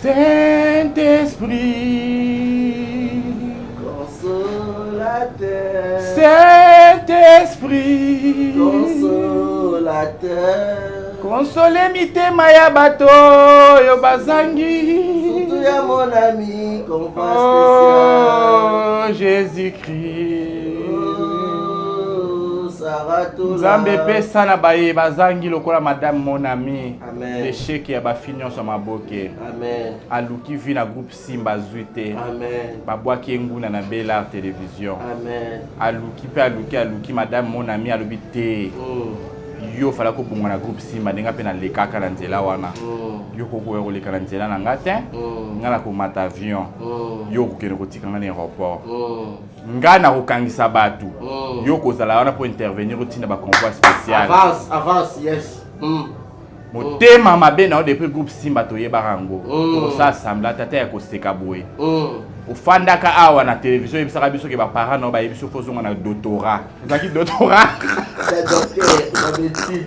Saint-Esprit. Consolateur. Saint-Esprit. Consolateur. Console mitema ya bato oyo bazangi. Surtout ya mon ami, convoi spécial. Oh, Jésus-Christ. Oh, Sarah Tola. Nzambe pesa na baye bazangi lokola madame mon ami. Amen. L'échec ya bafi nyonso ya maboke. Amen. Aluki vi na groupe Simba azwi te. Amen. Babwaki ye nguna na Bel'Art Télévision. Amen. Aluki mpe aluki aluki madame mon ami alobi te. Yo fala kobonga na groupe Simba ndenge mpe nalekaka na nzela wana. Yo kokoya koleka na nzela na nga te. Nga nakomata avion. Yo okokende kotika nga na aéroport. Nga nakokangisa bato. Yo kozala wana mpo intervenir otinda baconvoi spécial. Avance, avance, yes. Motema mabe na yo depuis groupe Simba toyebaka yango. Okosala semblant tata ya koseka boye. Ofandaka awa na télévision oyebisaka biso ke baparent na yo bayebi biso fo ozonga na doctorat. Ezalaki doctorat. La docteur, la médecine.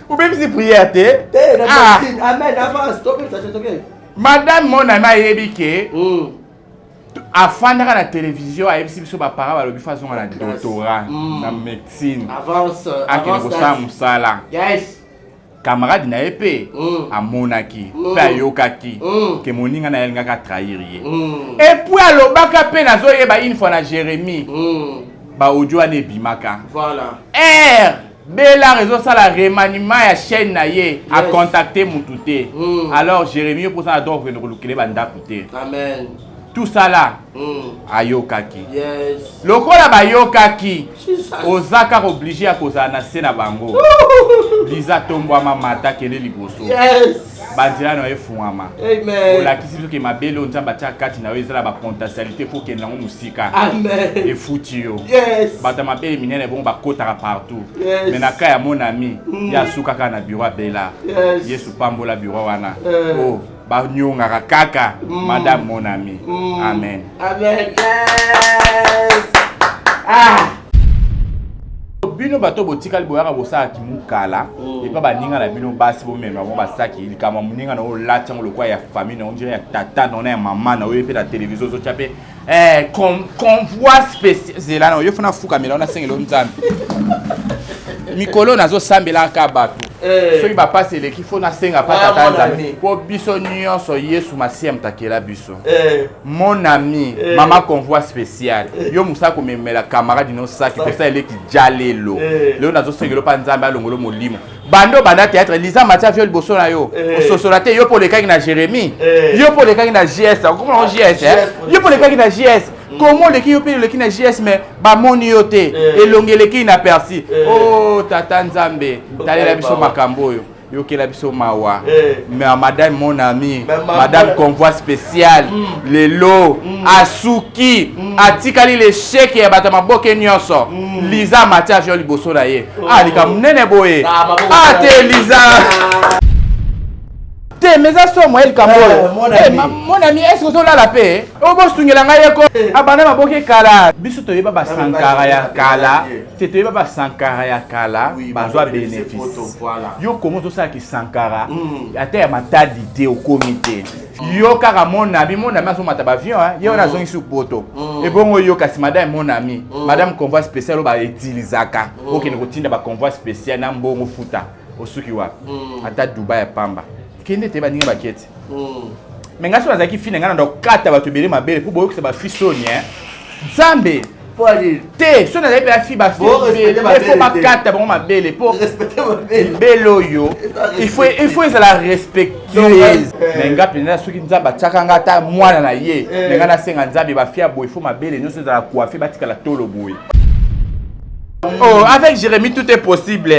Obebisi prière te. Te, la Ah. médecine. Amen, avance. Toke, toke, toke. Madame mon ami ayebi ke afandaka na télévision ayebisi biso baparent balobi fo azonga na doctorat na médecine. Avance, Akende avance. kosala mosala. Yes. Camarade na ye mpe amonaki mpe ayokaki ke moninga na ye alingaka trahir ye. Et puis alobaka mpe nazoyeba une fois na Jérémie baaudio wana ebimaka. Voilà. R Bel'Art ezosala remaniement ya chaîne na ye acontacte mutu te. Alors Jérémie yo mposa na droit kokende kolukele bandako te. Amen. Tout ça là ayokaki. Yes. Lokola bayokaki Jesus. oza kaka obligé ya kozala na se na bango. Liza tombwama mata kende liboso. Yes. Banzela na yo efungwama. Amen. Olakisi biso ke mabele oyo Nzambe atia kati na yo eza na bapotentialité fo okende yango mosika. Amen. Efuti yo. Yes. Bato ya mabele minene bongo bakotaka partout. Yes. Mais na ka ya mon ami ye asuka kaka na bureau abela. Yes. Yesu pambola bureau wana. Eh. Oh, banyongaka kaka madame mon ami. Amen. Amen. Yes. Ah. Bino bato botikali boyaka bosalaki mokala epa baninga na bino basi bomema bango basaki likambo ya moninga na oyo olati yango lokola ya famille na yo ndire ya tata na yo na ya mama na yo mpe na televizio ozotya mpe convoi spécial zela na yo funa fukamela yo nasengela yo Nzambe mikolo nazosambelaka kaka bato Eh. soki bapasi eleki fo nasenga pa Ah, tata mon Nzambe ami. mpo biso nyonso Yesu Masiya moto akela biso. Eh. Mon ami, Eh. mama convoi spécial, yo mosala komemela camarade no saki kosa eleki ja lelo. Eh. Lelo nazosengela mpa Nzambe alongolo molimo bando banda théâtre Liza matia vio liboso na yo. Eh. Ososola te yo mpo olekaki na Jérémie. Eh. Yo mpo olekaki na JS okomona JS, eh? JS. Yo mpo olekaki na JS komo oleki yo mpe oleki na JS mais bamoni yo te. Eh. Elongi eleki na persi. Eh. O tata Nzambe talela biso mawa. Makambo oyo yokela biso mawa. Eh. Mais madame mon ami, Mais madame convoi spécial lelo asuki atikali l'échec ya bato ya maboke nyonso. Liza matia avion liboso na ye. Ah, likambo monene boye. Ah, maboko ah te Liza te mais eza somo ye likambo Eh, oyo. mon Eh, ami. Mon ami, est ce que ozolala mpe oyo bosungela ngai ye ko abanda maboke kala biso toyeba basankara ya kala te toyeba basankara ya kala Oui, bazwa bazo bénéfice bénéfice. poto, voilà. Yo komo ozosalaki sankara ata ya matadi te okomi te yo kaka mon ami mon ami azomata bavion ye wana azongisi poto ebongo yo kasi madame mon ami madame convoi spécial oyo bautilisaka okende kotinda baconvoi spécial na mbongo futa osuki wapi ata Dubai ya pamba kende te baninga baketi. Me ngai so nazalaki fine ngai na ndokata bato ebele mabele mpo boyokisa bafi soni e Nzambe. Faut aller. Te so nazali mpe afi bafi Bo respecter ebele mabele fo te. bakata bango mabele mpo Respecter mabele. libele oyo Eza il faut ezala respectueuse. Eh. Me nga mpenza soki Nzambe atiaka nga ata mwana na ye Eh. me nga nasenga Nzambe bafi ya boye fo mabele nyonso ezala coiffe batikala tolo boye. Oh, avec Jérémie, tout est possible.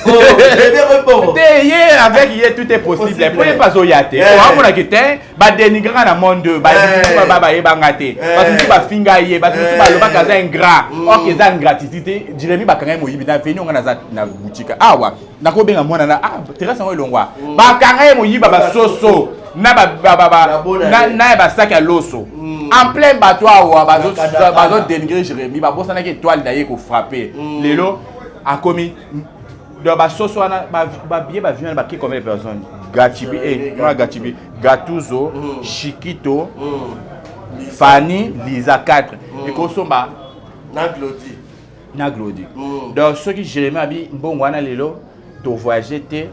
Oh, Jérémie Rebon. Te, ye, avec ye, tout est possible. Possible. Po ye pazo ya te. Eh. Oh, amonaki te, badénigraka na monde, Eh. bayebanga te. Eh. Bato mosusu bafinga ye, bato mosusu Eh. balobaka aza ingrat. Or que eza ingratitude te. Jérémie bakanga ye moyibi na veni onga naza na boutique. Awa, nakobenga mwana na ah terrasse yango elongwa. Bakanga ye moyiba basoso na ba ba ba ba Na bona na ye. na ya basaki ya loso. En plein bato awa bazo Na kanda bazo kanda. dénigrer Jérémie, babosanaki étoile na ye kofrappe. Lelo akomi Donc basoso wana, babillet bavion wana bake combien de personnes? Gachibi, eh, non, Gachibi, Gatuzo, Shikito, Fanny, Lisa, 4. Ekosomba na Glodi. Na Glodi. Donc soki Jérémi abi mbongo wana lelo tovoyage te,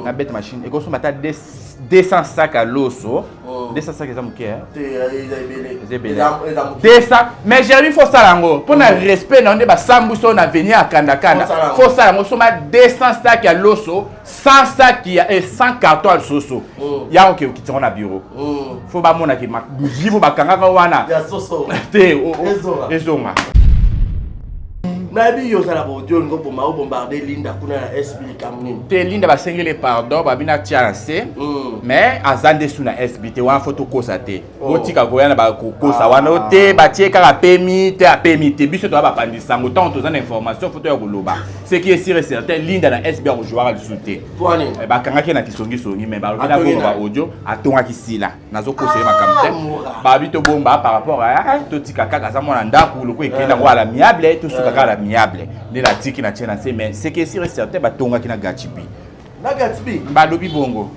nabeta machine, ekosomba ata 200 sac ya loso. 200 sac eza moke, eh? Te, eza ebele. Eza ebele. Eza moke. 200. Mais Jérémi, faut sala yango mpo na respect na yo nde basambwisi oyo na avenir ya kandakanda. Faut sala yango. Faut sala yango, soma 200 sac ya loso, 100 sac ya 100 carton ya soso. Yango oke okiti yango na bureau. Faut bamonaki miyibo bakangaka wana. Ya soso. Te. Ezonga. Ezonga. Nayebi yo ozala bodio, olingi oboma, obombarde Linda kuna na SB, likambo nini? Te, Linda basengeli pardon, babina tia na se. Mais aza nde su na SB te wana, faut tokosa te. Botika koya na bakokosa wana o te, batie kaka pemi te, apemi te. Biso toya bapandi sango, ntango toza na information, faut toya koloba. Ce qui est sûr et certain, Linda na SB akojouaka lisusu te. Po nini? Eh, bakangaki ye na kisongisongi, mais balobi na Atongi bongo na- ba audio atongaki sila, nazokosa ye makambo te. Moura. Babi tobomba par rapport à totika kaka, aza mwana ndako loko ekende yango à l'amiable, tosuka kaka à l'amiable nde natiki na tie na se. Mais ce qui est sûr et certain, batongaki na Gachibi. Na Gatsby. Balobi bongo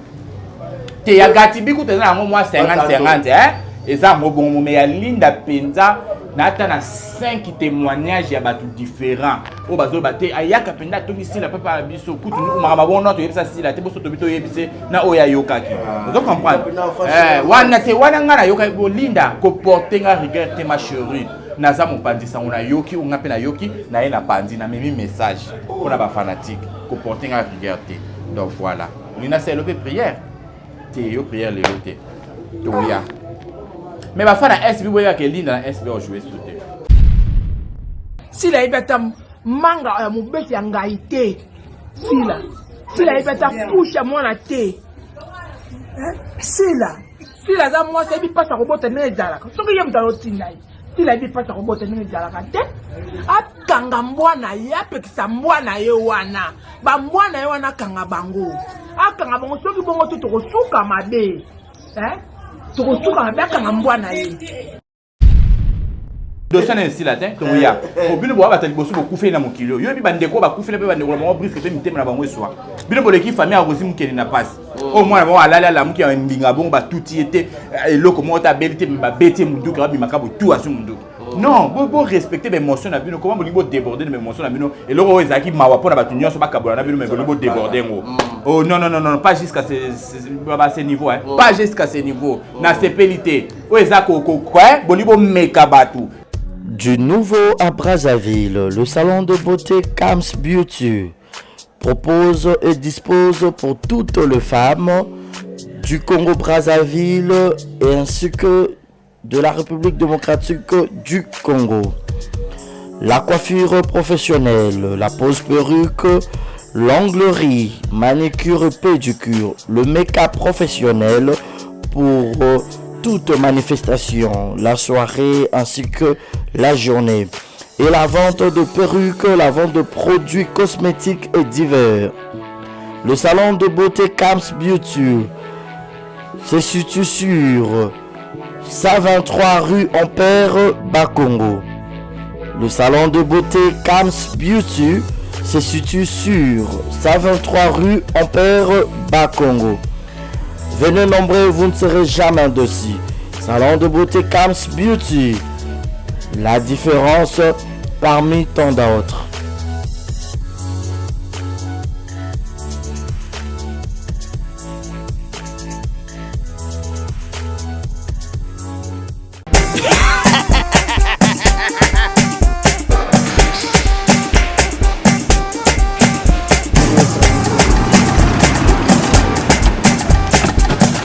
te, ya Gatibi kuta eza yango mwa 50 50, eh? Eza yango bongo. Mais ya Linda mpenza, naata na 5 témoignage ya bato différent oyo bazoloba te, ayaka mpenza atongi sila papa na biso kutu makambo bongo. Toyebisa sila te, boso tobi toyebise na oyo ayokaki, ozo comprendre. Eh, wana te, wana ngai nayokaki bolinda koporte nga rigueur te, ma chérie, naza mopanzi sango, nayoki nga mpe nayoki naye na panzi, namemi message mpona bafanatike, koporte nga rigueur te. Donc voilà, olingi nasala mpe prière te, yo prière lelo te, toya. Mais bafa na SB, boyebaka Elinda na SB ojoue su te. Sila yebi ata manga ya mobeti ya ngai te. Sila, Sila yebi ata kushe ya mwana te. Eh? Sila, Sila aza mwasi, ayebi mpasi ya kobota ndenge ezalaka. Soki ye moto azotinda ye, Sila ayebi mpasi ya kobota ndenge ezalaka te. Akanga mbwa na ye, apekisa mbwa na ye wana, bambwa na ye wana, akanga bango, akanga bango. Soki bongo te, tokosuka mabe, eh? Tokosuka mabe. Akanga mbwa na ye. Dossier na esila te, tokoya po bino boya bato ya liboso bokufeli na mokili oyo. Yoyebi bandeko bakufeli mpe bandeko na bango briske mpe mitema na bango eswa. Bino boleki famille ya Rosi Mokende na pasi oyo, mwana bango alali alamuki ya mbinga bongo, batuti ye te, eloko moko te, abeli te, babeti ye munduki, abimaka botu azwi munduki. Non, bo respecte baémotion na bino. Comment bolingi bodéborde na baémotion na bino? Eloko oyo ezalaki mawa mpo na bato nyonso bakabola na bino, mais bolingi bodéborde yango. Oh non, non, non, non, pas jusqu'à ce niveau, hein. Pas jusqu'à ce niveau. Nasepeli te, oyo eza bolingi bomeka bato. Du nouveau à Brazzaville, le salon de beauté Cams Beauty propose et dispose pour toutes les femmes du Congo-Brazzaville et ainsi que de la République démocratique du Congo. La coiffure professionnelle, la pose perruque, l'onglerie, manicure, pédicure, le make-up professionnel pour toute manifestation, la soirée ainsi que la journée. Et la vente de perruques, la vente de produits cosmétiques et divers. Le salon de beauté Cams Beauty se situe sur 123 rue Ampère Bakongo. Le salon de beauté Cams Beauty se situe sur 123 rue Ampère Bakongo. Venez nombreux, vous ne serez jamais déçus. Salon de beauté Cams Beauty. La différence parmi tant d'autres.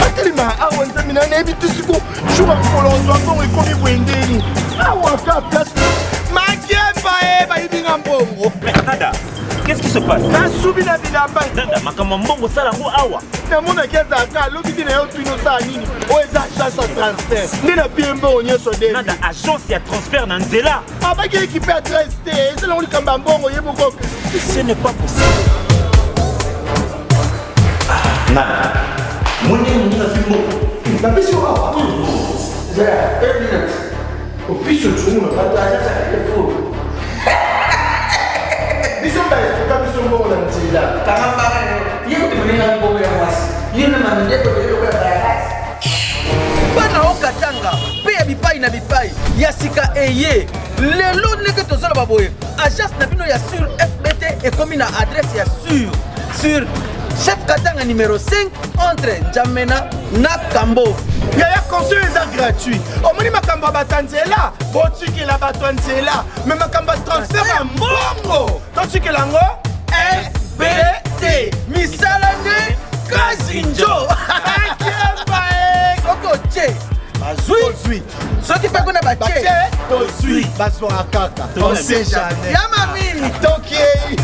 Atelema awa, nzambe na nayebi te siko jour ya mokolo ozwa mbongo ekomi boye ndeni awa ka place makiemba e bayibinga mbongo. Mais Nada, qu'est-ce qui se passe? Nasubi na bilamba. Nada, makambo ya mbongo osala yango awa. Namonaki azalaka alobi te na yo, tuni osala nini? Oyo eza agence ya transfert nde napie mbongo nyonso de. Nada, agence ya transfert na nzela? Abaki équipe adresse te, ezalango likambo ya mbongo ye moko. Ce n'est pas possible. Nada, moni moninga azwi mbongo. Napesi yo awa opiso tunu bato azazaka efo biso baesuka biso. mbongo na nzela. Kanga mbanga na yo. Ye kutu moninga mbongo ya mwasi. Yo na mamindeko ebele lokola bayakasi. Bana o Katanga mpe ya bipai na bipai ya sika eye lelo ndenge tozoloba boye agence na bino ya sur fbt ekomi na adresse ya sur sur chef Katanga numéro 5 entre N'Djamena na Kambo. Yaya conseil eza gratuit. Omoni makambo ya bato ya nzela, botikela bato ya nzela. Mais makambo ya transfert ya mbongo, totikela yango FBT. Misala nde kazinjo. Soki otie bazwi soki mpe kuna batie tozwi bazwaka kaka. On sait jamais. Ya mami Tokei.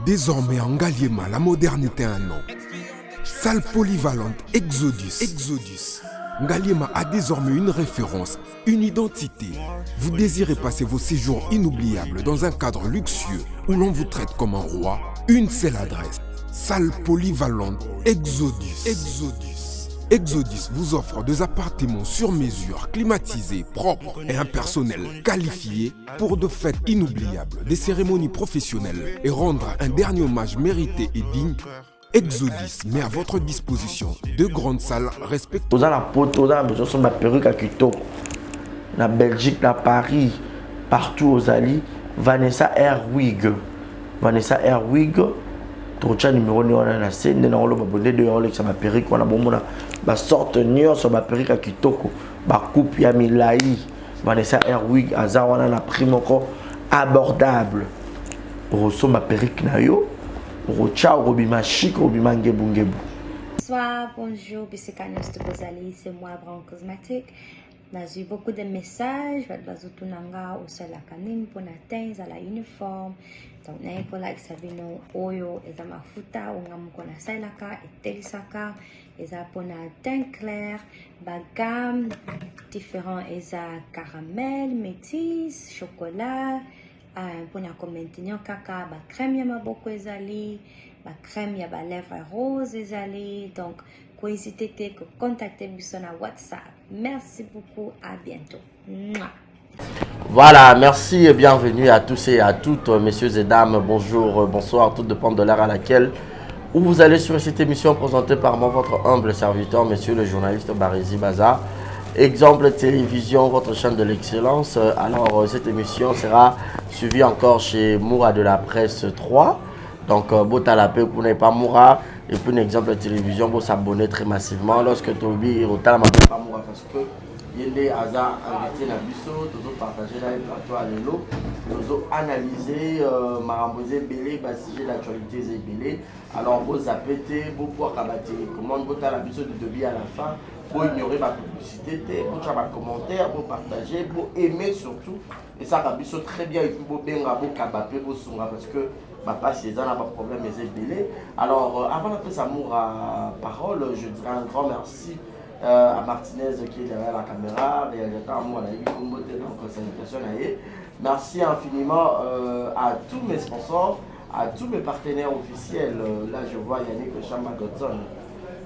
Désormais en Ngaliema, la modernité a un nom. Salle polyvalente Exodus. Exodus. Ngaliema a désormais une référence, une identité. Vous désirez passer vos séjours inoubliables dans un cadre luxueux où l'on vous traite comme un roi? Une seule adresse. Salle polyvalente Exodus. Exodus. Exodus vous offre des appartements sur mesure, climatisés, propres et un personnel qualifié pour de fêtes inoubliables, des cérémonies professionnelles et rendre un dernier hommage mérité et digne. Exodus met à votre disposition deux grandes salles respectueuses. Oza na poto, oza na besoin osomba perruque ya kitoko na Belgique, na Paris, partout ozali, Vanessa Airwig. Vanessa Airwig, tokotya numero nde wana na se nde nakoloba boye nde doya olekisa ba perruque wana bomona ba sorte nyonso ba perruque ya kitoko, ba coupe ya milai. Vanessa Airwig aza wana na prix moko abordable. Okosomba perruque na yo, okotya, okobima chic, okobima ngebu ngebu. Bonsoir, bonjour, bisika nyonso bozali, c'est moi Brown Cosmetic. Nazwi beaucoup de messages, bato bazotuna nga osalaka nini mpona teint ezala uniforme. Donc naye kolakisa bino oyo eza mafuta oyo nga moko nasalelaka, etelisaka, eza mpona teint clair, ba gamme différent, eza caramel, métis, chocolat, mpona komaintenir kaka ba crème ya maboko ezali, ba crème ya ba lèvres rose ezali. Donc kohésite te kocontacte biso na WhatsApp. Merci beaucoup, à bientôt. Mouah. Voilà, merci et bienvenue à tous et à toutes, messieurs et dames. Bonjour, bonsoir, tout dépend de l'heure à laquelle où vous allez sur cette émission présentée par moi, votre humble serviteur, monsieur le journaliste Barézi Baza. Exemple Télévision, votre chaîne de l'excellence. Alors, cette émission sera suivie encore chez Moura de la Presse 3. Donc, Botala pe, vous n'avez pas Moura. Et puis, un exemple télévision, vous s'abonner très massivement. Lorsque Tobi Rotala m'a pas Moura parce que Yende Aza invité na biso, toujours partager la plateau à l'élo, toujours analyser makambo ebele, ba sujet d'actualité ebele. Alors, vous zappez, vous pouvez rabattre comment vous la biso du début à la fin, vous ignorez ma publicité, vous faire un commentaire, vous partager, vous aimer surtout. Et ça, la biso très bien, et puis vous benga, vous kabapé, vous sunga parce que ma passe, ils ont pas problème, ils ebele. Alors, avant d'appeler Amour à parole, je dirais un grand merci à Martinez qui est derrière la caméra, réalisateur Amour à la Combo, donc salutation à lui. Merci infiniment à tous mes sponsors, à tous mes partenaires officiels. Là, je vois Yannick Chamba Godson.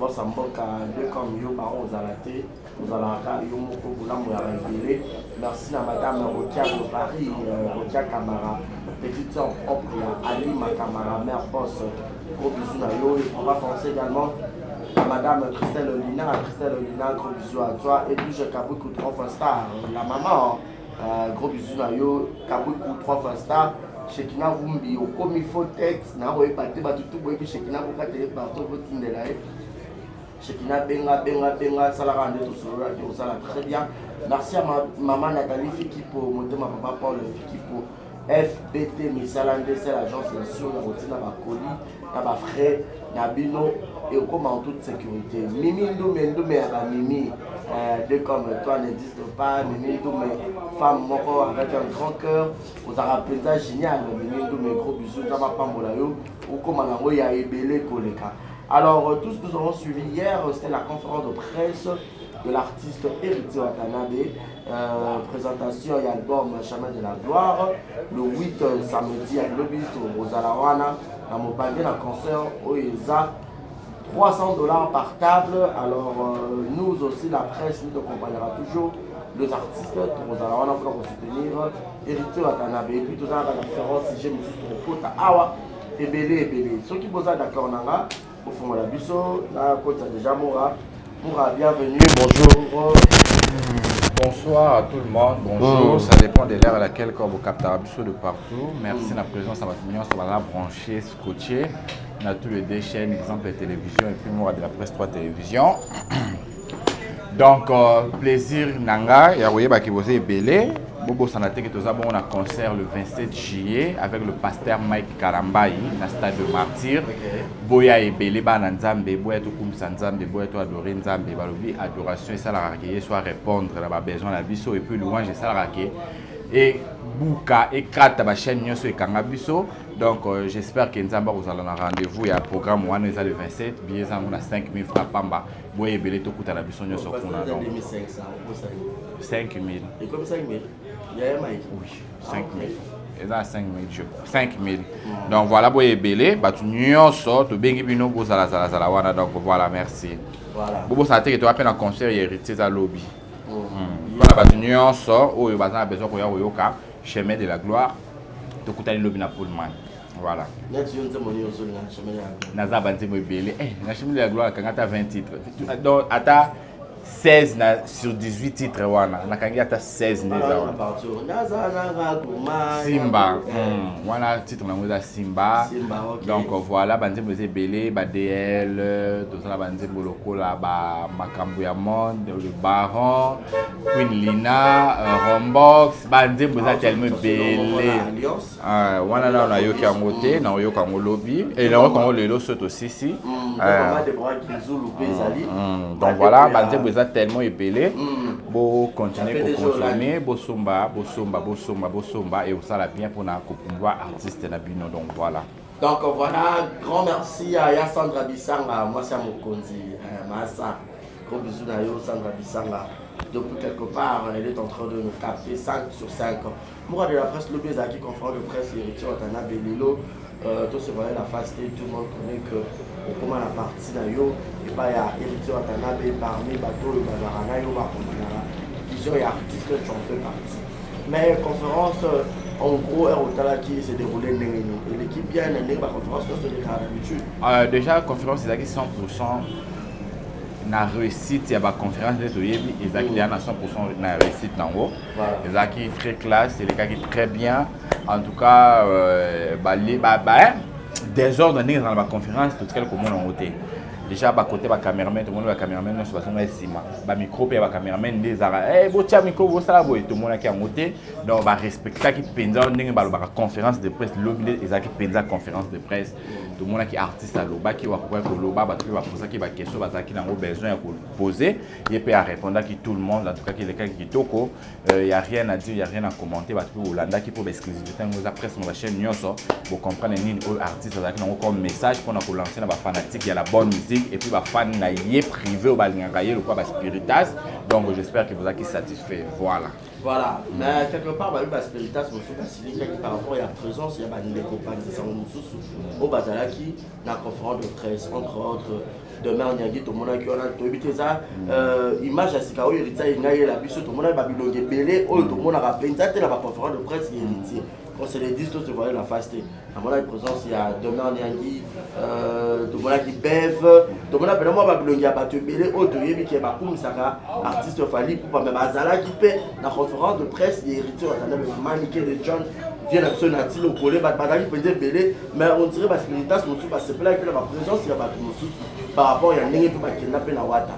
Bon, ça me manque à deux comme yo, baron aux alatés, aux alaka, yo moko, boula, moya, révélé. Merci à Madame Rokia de Paris, Rokia Camara, petite sœur propre, Alima Camara, mère boss. Gros bisous à yo. Et on va penser également à Madame Christelle Olina. Christelle Olina, gros bisous à toi. Et puis, je Kaboukou 3 fois star, la maman. Gros bisous à yo. Kaboukou 3 fois star. Shekina Vumbi, au comme il faut tête, na oye pate, ba tutu boye, puis Shekina Boka télé partout, vous tindela, eh. Shekina Benga, Benga, Benga, ça la rend tout sur la radio, ça la très bien. Merci à ma maman Nathalie Fikipo, mon ma papa Paul Fikipo, FBT Misala Ndé, c'est l'agence bien sûr, la routine à ma colis, à ma frère, Nabino, et au comme en toute sécurité. Mimi Ndoumé, Ndoumé, à ma Mimi, deux comme toi n'existe pas, Mimi Ndoumé, femme moko avec un grand cœur, aux arabes génial, Mimi Ndoumé, gros bisous, Nzama Pambola yo, ou comme en envoie, il y a Ebele Koleka. Alors, tous nous avons suivi hier, c'était la conférence de presse de l'artiste Héritier Watanabe, présentation et album Chemin de la Gloire, le 8 samedi à Globis, au Rosalawana, na Mobandé, na concert Oeza. 300 dollars par table. Alors euh, nous aussi, la presse nous accompagnera toujours. Les artistes, tokozala wana mpona kosoutenir Héritier Watanabe. Et puis tozalaka na différents sujets mosusu tokokota awa ebele ebele. Soki boza d'accord na nga, bofongola biso nakotisa déjà Moura. Moura, bienvenue, bonjour. Bonsoir à tout le monde, bonjour. Ça dépend de l'heure à laquelle quand vous captez biso de partout. Merci de la présence à votre nyonso baza branché, scotché na tous les deux chaînes, exemple télévision et puis Moura de la presse 3 télévision. Donc plaisir na nga ya koyebaki boza ebele. Bobosana te ke toza bongo na concert le 27 juillet avec le pasteur Mike Kalambai na stade de Martyr. Boya ebele, bana Nzambe, boya tokumisa Nzambe, boya toadore Nzambe. Balobi adoration esalaka ke ye so arépondre na babesoin na biso, et puis louange esalaka ke ebuka, ekata bachaîne nyonso ekanga biso. Donc j'espère ke Nzambe akozala na rendez-vous ya programme wana. Eza le 27, billet eza yango na 5000 francs pamba. Boya ebele, tokutana biso nyonso kuna. Donc 2500. 5000. Ekomi 5000 yaya Mike? Oui, 5000, eza 5000, je crois, 5000. Donc voilà, boya ebele, bato nyonso tobengi bino, bozalazalazala wana. Donc voilà, merci. Bobosana te ke toya mpe na concert ya Héritier, eza lobi. Mpona bato nyonso oyo baza na besoin koya koyoka Chemin de la gloire, tokutani lobi na Pullman, voilà. Neti yo, nzembo nini ozolinga na Chemin de la gloire? Naza banzembo ebele na Chemin de la gloire. Akanga ata 20 titres, donc ata 16 na sur 18 titres wana nakangi ata 16 nde eza wana. Simba, wana titre nango eza Simba. Simba, ok. Donc voilà, banzembo eza ebele, ba DL, toza na banzembo lokola ba Makambo ya monde, le baron, Queen Lina, Rombox, banzembo eza tellement ebele. Alliance. Wana nano nayoki yango te, naoyoka yango lobi e nayoka yango lelo so tosisi. Mama Debora Kinzulu mpe ezali. Donc voilà, banzembo eza tellement ebele. Bocontinue koconsommer, bosomba, bosomba, bosomba, bosomba e osala bien mpona kopromouvoir artiste na bino. Donc voilà. Donc voilà, grand merci à Ya Sandra Bisanga, mwasi ya mokonzi, Massa. Gros bisous na yo, Sandra Bisanga. Depuis quelque part, elle est en train de nous capter 5 sur 5. Moura de la presse, lobi ezalaki conférence de presse Héritier Watanabe. Lelo, tout se voyait la face, tout le monde connaît que okoma na parti na yo epai ya Héritier Watanabe, parmi bato oyo bazalaka na yo, bakomanaka vision ya artiste, tu en fais partie. Mais conférence, en gros, heure otalaki, se déroulé ndenge nini? Eleki bien na ndenge baconférence nyonso elekaka d'habitude? Déjà conférence ezalaki 100 na réussite ya baconférence nde toyebi, ezalaki déjà na 100 na réussite nango. Ezalaki très classe, elekaki très bien. En tout cas, ba, désordre ndenge ezala na baconférence, totikali komona yango te. Déjà bakote bacameraman, tomoni bacameraman nyonso bazonga nsima, bamicro mpe ya bacameraman nde ezalaka botia micro, bosala boye, tomonaki yango te. Donc barespectaki mpenza ndenge balobaka conférence de presse. Lobi nde ezalaki mpenza conférence de presse. Tomonaki artiste alobaki oyo akokaki koloba, bato mpe bapozaki baquestion bazalaki nango besoin ya kopose, ye mpe arépondaki tout le monde. En tout cas, elekaki kitoko, y a rien à dire, y a rien à commenter. Bato mpe bolandaki mpo baexclusivité yango eza presque na bachaîne nyonso. Bocomprendre nini oyo artiste azalaki nango comme message mpona kolancer na bafanatique ya la bonne musique et puis bafan na ye privé oyo balingaka ye lokola baspiritas. Donc j'espère que bozalaki satisfait, voilà. Voilà, mais quelque part bayebi baspiritas mosusu basilikaki par rapport ya présence ya bandeko pandisango mosusu oyo bazalaki na conférence de presse, entre autres Demer Niangi. Tomonaki wana, toyebi te eza image ya sika oyo Héritier alinga yela biso. Tomonaki babilongi ebele oyo tomonaka mpenza te na baconférence de presse ya Héritier. Quand c'est les 10, to se voyait la face te. Namonaki présence ya Demer Niangi, tomonaki Bev, tomona mpena mwa babilongi ya bato ebele oyo toyebi ke bakumisaka artiste Fally Ipupa, me bazalaki mpe na conférence de presse ya Héritier Watanabe. Manike de John vie na biso na tilo kole, bato bazalaki mpenza ebele, mais on dirait baspiritas mosusu basepelaki mpe na baprésence ya bato mosusu par rapport ya ndenge mpe bakenda mpe na Wata.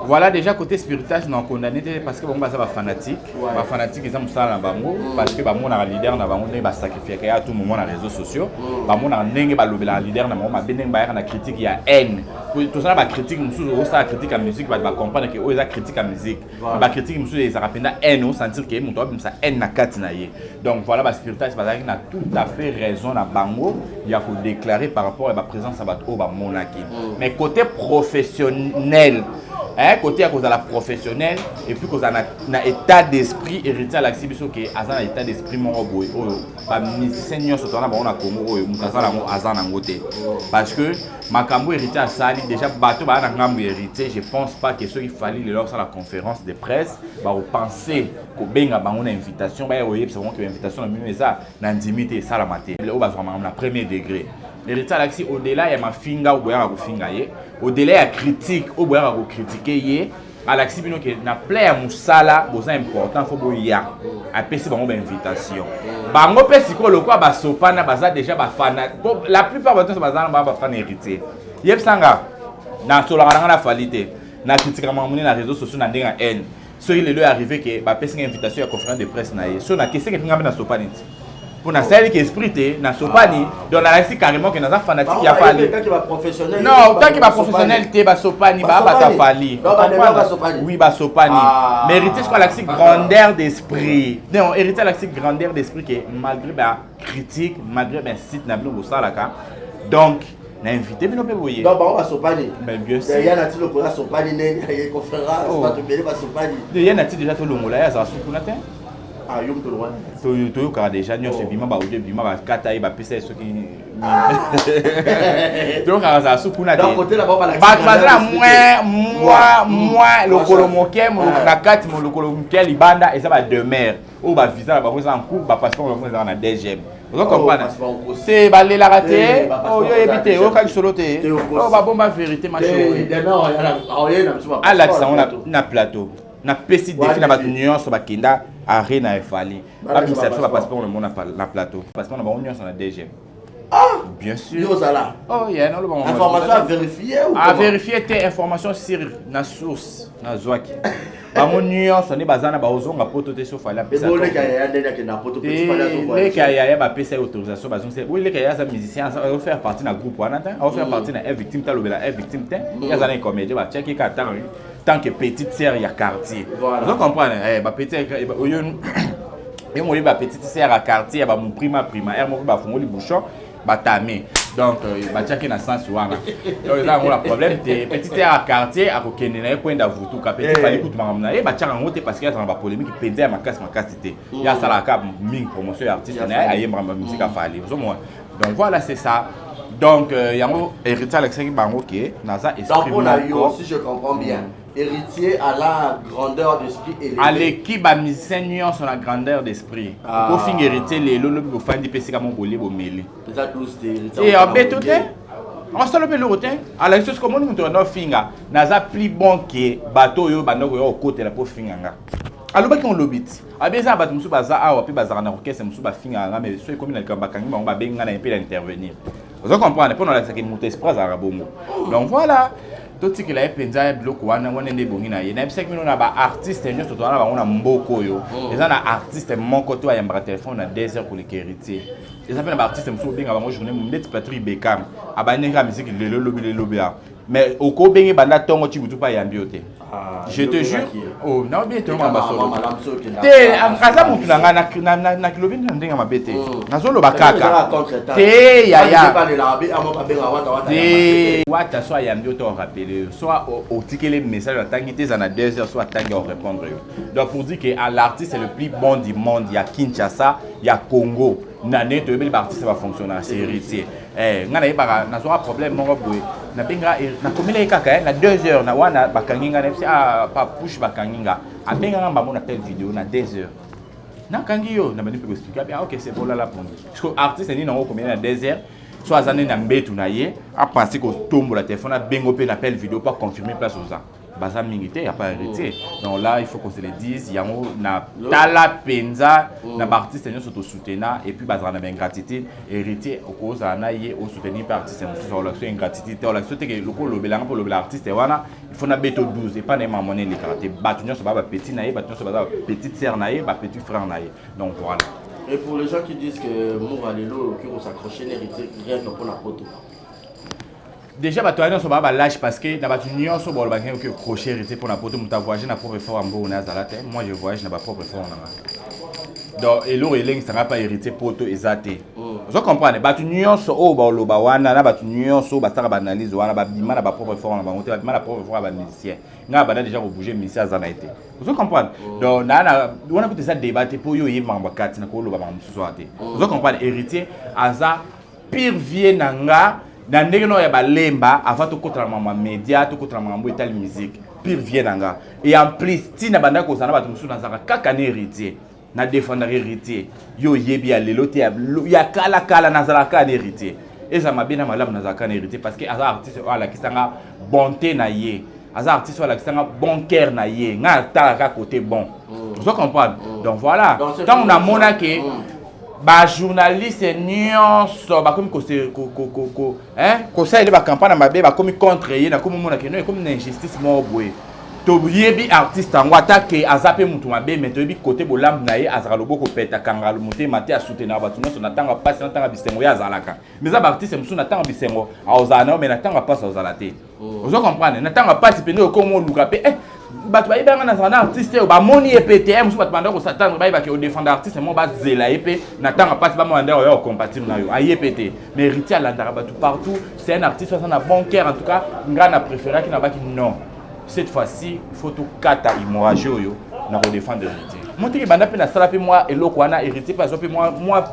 Voilà, déjà côté spiritas na condamné te, parce que bango baza bafanatique. Bafanatique eza mosala na bango, parce que bamonaka leader na bango ndenge basacrifiaka ye à tout moment na réseaux sociaux, bamonaka ndenge balobelaka leader na bango mabe, ndenge bayaka na critique ya haine. Tozala bacritique mosusu, osala critique ya musique, bato bacomprendre ke oyo eza critique ya musique. Bacritique mosusu ezalaka mpenza haine, osentir ke moto abimisa haine na kati na ye. Donc voilà, baspiritas bazalaki na tout à fait raison na bango ya kodéclarer par rapport ya baprésence ya bato oyo bamonaki. Mais côté professionnel, Eh, côté ya kozala professionnel et puis kozala na, na état d'esprit héritier alakisi biso ke aza na état d'esprit moko boye oyo bamusicien nyonso toza na bango na congo oyo moto aza nango aza nango te parce que makambo héritier asali déjà bato baa na ngambo ya héritier je pense pas que soki Fally lelo akosala conférence de presse bakopense kobenga bango na invitation baya koyebisa bango ke invitation na bino eza na ndimi te esalama te oyo bazwaka makambo na premier degré héritier alakisi au-delà ya mafinga oyo boyaka kofinga ye au-delà ya critique oyo boyaka kocritiquer ye alakisi bino ke na plein ya mosala boza important fo boya apesi bango bainvitation bango mpe sikoyo lokola basopana baza déjà bafana po la plupart bato nyonso baza na baa bafana héritier yebisanga nasolaka na nga na Fally te nakritikaka makambo nde na réseau sociaux na ndenge ya haine soki lelo arrivé ke bapesi nga invitation ya conférence de presse na ye so nakeseke mpe nga mpe nasopani ti mpo nasaleli ke esprit te nasopani donc nalakisi carrément ke naza fanatique ya Fally non tant que baprofessionnel te basopani baa bato ya Fally oui basopani mais héritier sikoyo alakisi grandeur d'esprit non héritier alakisi grandeur d'esprit ke malgré bacritique malgré baincite na bino bosalaka donc na invité bino mpe boye donc bango basopani mais bien sûr ya na ti lokola asopani neni aye conférence bato ebele basopani ye na ti déjà tolongola ye azala sukuna te ah yo moto longwana toyokaka déjà nyonso ebima baaudio ebima bakata ye bapesa ye soki toyokaka azala sukuna te bato baza na mwa mwa mwa lokolo moke na kati lokolo moke libanda eza bademeure oyo bavisa na bango eza en cours bapasseport na bango ezaka na dgm ozo comprendre te balelaka te oyo oyebi te oyokaki solo te oyo babomba vérité machori alakisa yango na plateau napesi défi na bato nyonso bakenda arrêt na e Fally babimisa biso bapasseport na bango na plateau passeport na bango nyonso na dgm Ah bien sûr yo ozala oh yeah naloba information à vérifier ou à vérifier te information sur na source nazwaki bango nyonso nde baza na baozonga poto te so Fally apesa yaya ndenge akenda poto leka yaya bapesa ye autorisation bazongisa oyo leka yaya aza musicien azofaire partie na groupe wana te azofaire partie na f victime te alobela f victime te ye aza na comédien batiaki ka tant que petite sœur ya quartier ozo comprendre bapetite oyo ye moyebi bapetite sœur ya quartier ya bamoprima prima aire moko bafungoli bouchon batame donc batiaki na sens wana donc eza yango na problème te petite ya quartier akokende na ye kwenda vutuka petit Fally kutu makambo na ye batiaka yango te parce que azala na bapolémique mpenza ya makasi makasi te ye asalaka mingi promotion ya artiste na ye ayembaka bamusike aFally ozomona donc voilà c'est ça donc yango héritier alakisaki bango ke naza esprit moko si je comprends bien héritier à la grandeur d'esprit élevée aleki bamusicien nyonso na grandeur d'esprit okofinga héritier lelo lobi bofandi mpe esika moko bolie bomeli eza 12 te abeto te osala mpe eloko te alakisi soki omoni moto banda ofinga naza plus bon ke bato oyo banda koya kokotela mpo ofinga nga alobaki olobi ti abi eza na bato mosusu baza awa mpe bazalaka na orchestre mosusu bafingaka nga mais so ekomi na likambo bakangi bango babengi nga na ye mpe na intervenir ozo comprendre mpo na olakisaki moto esprit azalaka bongo donc voilà totikela ye mpenza biloko wana wana nde ebongi na ye nayebisaki bino na baartiste nyonso toza na bango na mboka oyo eza na artiste moko to ayambaka telefone na 2 heures koleka héritier eza mpe na baartiste mosusu obenga bango journée ndeti Patrick Bekam abandi kaka musique lelo lobi lelo awa mais okobenge banda ntongo ti butu mpe ayambi yo te je te jure oh naobi ete omamba solo te aza motu na ngai nakilobi na ndenge mabe te nazoloba kaka te yaya te wata so ayambi yo te orappeler yo so otikeli message atangi te eza na 2 heures so atangi orépondre yo donc pour dire que l'artiste le plus bon du monde ya Kinshasa ya Congo na ndenge toyebeli baartiste bafonctionnaka c'est héritier ngai nayebaka nazwaka problème moko boye nabenga nakomela ye kaka na 2 heures na wana bakangi nga nayebisi ah papuche bakangi nga abenganga bango na appel vidéo na 2 heures nakangi yo na bandi mpe koexpliquer abi ah ok c'est bon lala pongi parce que artiste nini nango okomela na 2 heures so aza nde na mbetu na ye apense kotombola telefone abengo mpe na appel vidéo mpo aconfirmer place oza baza mingi te ya pas héritier donc là il faut qu'on se le dise yango na tala mpenza na baartiste nyonso tosoutenir et puis bazala na baingratitude héritier okozala na ye osoutenir mpe artiste mosusu olakisi ingratitude te olakisi teke lokola olobelanga mpo olobela artiste wana il faut nabeto 12 epa na ye makambo wana elekaka te bato nyonso baza bapetit na ye bato nyonso baza bapetite sœur na ye bapetit frère na ye donc voilà Et pour les gens qui disent que Moura Lelo, qui vont s'accrocher l'héritier rien que pour la poto. déjà bato wana nyonso baa balâche parce que na bato nyonso balobaki oki accrocher héritier mpona poto moto avoyage na propre effort ya mbongo na azala te moi je voyage na bapropre effort na nga donc eloko elengisanga mpa héritier poto eza te. Ozo comprendre? Bato nyonso oyo baloba wana na bato nyonso oyo basalaka baanalyse wana, babima na bapropre effort na bango te, babima na propre effort ya bamusicien. Ngai abanda déjà kobouge, musicien aza na ye te. Ozo comprendre? Donc naa na wana kutu eza débat te, mpo oyo oyebi makambo ya kati na koloba makambo mosusu wana te. Ozo comprendre? Héritier aza pire vie na nga na ndenge nao ya balemba avant tokotala makambo ya média, tokotala makambo etali musique. Pire vie na nga, et en plus ntina bandaki kozala na bato mosusu, nazalaka kaka na Héritier, na défendaka Héritier. Yo oyebi ya lelo te, ya kalakala, nazalaka kaka na Héritier. Eza mabe na malamu, nazalaka na Héritier parce que aza artiste oyo alakisanga bonté na ye, aza artiste oyo alakisanga bon cœur na ye. Ngai atalaka côté bon. Ozo comprendre? Donc voilà, ntango namonaki bajournaliste nyonso bakomi kosalela bacampagne ya mabe, bakomi contre ye, nakomi omonake no ekomi na injustice moko boye. Toyebi artiste yango, ata ke aza mpe motu mabe, mais toyebi kote bolamu na ye. Azalaka loboko pete, akangaka motema te, asoutenaka bato nyonso na ntango ya mpasi, na ntango ya bisengo ye azalaka. Mais eza baartiste mosusu, na ntango ya bisengo aozala na yo, mais na ntango ya mpasi aozala te. Ozo comprendre? Na ntango ya mpasi pende okoma oluka mpe bato bayebanga nazala na artiste oyo, bamoni ye mpe te. Mosusu bato banda kosatendre, bayebaki odefendre artiste moko, bazela ye mpe na ntango ya mpasi, bamona nde oya ocompatir na yo, aye mpe te. Mais Héritier alandaka bato partout, c'est un artiste aza na bon cœur. En tout cas ngai na préféraki, nabaki non, cette fois-ci il faut tokata hémorragie oyo na kodefendre Héritier. Moteki banda mpe nasala mpe mwa eloko wana, Héritier mpe azwa mpe mwa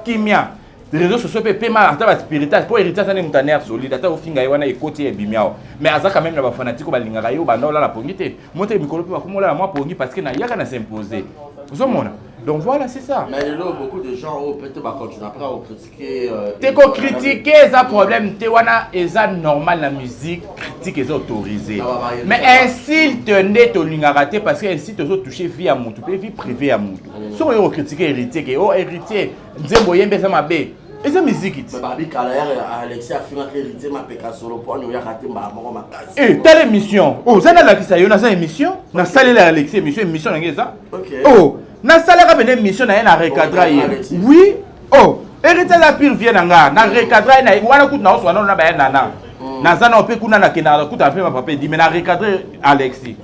kimia. Réseaux sociaux mpe epema, ata baspiritage, mpo Héritier aza nde moto aner solide. Ata ofinga ye wana, ekoti, ebimi awa, mais aza quand même na bafanatike oyo balingaka ye, oyo banda olala pongi te. Moteki mikolo mpe bakoma olala mwa pongi parce que nayaka na s'impose. Ozomona? Donc voilà, c'est ça. Mais lelo beaucoup de gens oyo peut-être bacontinue après kocritiquer. Te, kocritiquer eza problème te, wana eza normal na musique, critique eza autorisé. Mais insulte nde tolingaka te, parce que insulte ozotouche vie ya motu mpe vie privée ya motu. Soki oyo kocritiquer Héritier ke o Héritier nzembo oyembi eza mabe, eza musique ti. Babi kala yare Alexis afingaka Héritier mapeka solo mpo ani oyaka te mbala moko makasi. Eh, tala émission oza, nalakisa yo, naza émission, nasalela Alexis émission, émission nange eza. Oh, nasalaka pene émission na ye, na recadra ye. Oui, oh, Héritier aza pire vie na nga, na recadra ye na wana kutu naoswa nano na baya nana. Naza nao mpe kuna, nakendaka kuta mpe bapapa edi, mais na recadre Alexis,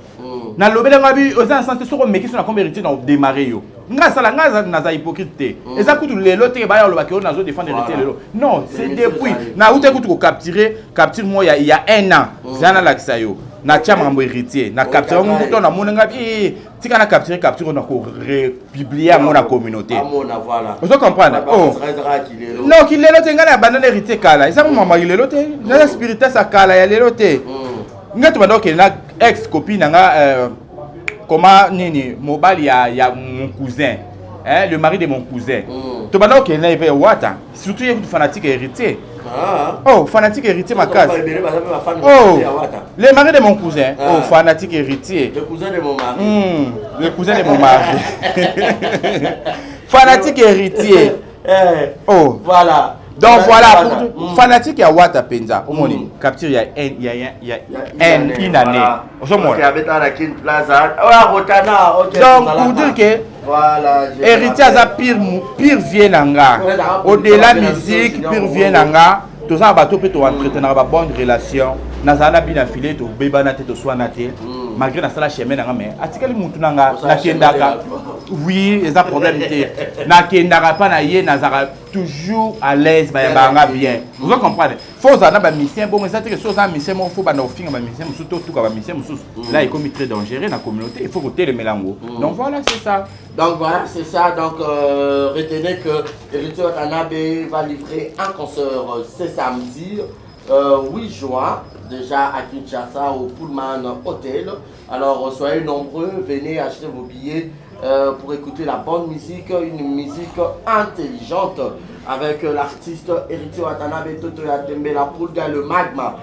nalobelanga bi oza na sens te. Soki omeki so na kombe Héritier, na odémarre yo. Nga asala, nga naza hypocrite te. Eza kutu lelo te baya olobaki oyo nazo défendre Héritier lelo, non, c'est depuis nauta kutu kocapture capture moko ya un an. Zala nalakisa yo, natia makambo Héritier, na capture yango kutu, namoni nga tika na capture capture na korepublier yango na communauté. Ozo comprendre? Oh non, kilelo te, ngai na banda na Héritier kala, eza mama kilelo te, naza spiritas ya kala, ya lelo te. Ngai tobanda kokende na ex copine na nga, comment nini, mobali ya mon cousin, hein, le mari de mon cousin. Tobanda kokende na ye mpe wata, surtout ye kutu fanatique Héritier. Oh, fanatique Héritier makasi. Oh, le mari de mon cousin. Oh, fanatique Héritier. Le cousin de mon mari. Le cousin de mon mari, fanatique Héritier. Oh. Voilà. Donc voilà, pour fanatique ya wata mpenza, omoni capture ya ya ya ya une année, ozomona? Donc pour dire que Héritier aza pire pire vie na nga, au-delà musique, pire vie na nga. Toza na bato mpe toentretenaka babonne relation, nazala na bina file, tobebana te, toswana te, malgré nasala chemin na nga, mais atikali mutu na nga. Nakendaka, oui, eza problème te, nakendaka mpa na ye, nazalaka toujours à l'aise, bayambaka nga bien. Ozo comprendre? Faut ozala na bamusicien bongo, eza teke so oza na musicien moko, faut banda kofinga bamusicien mosusu to otuka bamusicien mosusu. Là ekomi très dangereux na communauté, il faut kotelemela yango. Donc voilà, c'est ça. Donc voilà, c'est ça. Donc retenez que Héritier Watanabe va livrer un concert ce samedi 8 juin, déjà à Kinshasa au Pullman Hotel. Alors soyez nombreux, venez acheter vos billets pour écouter la bonne musique, une musique intelligente avec l'artiste Héritier Watanabe Toto Yatembe, la Pulga, le magma.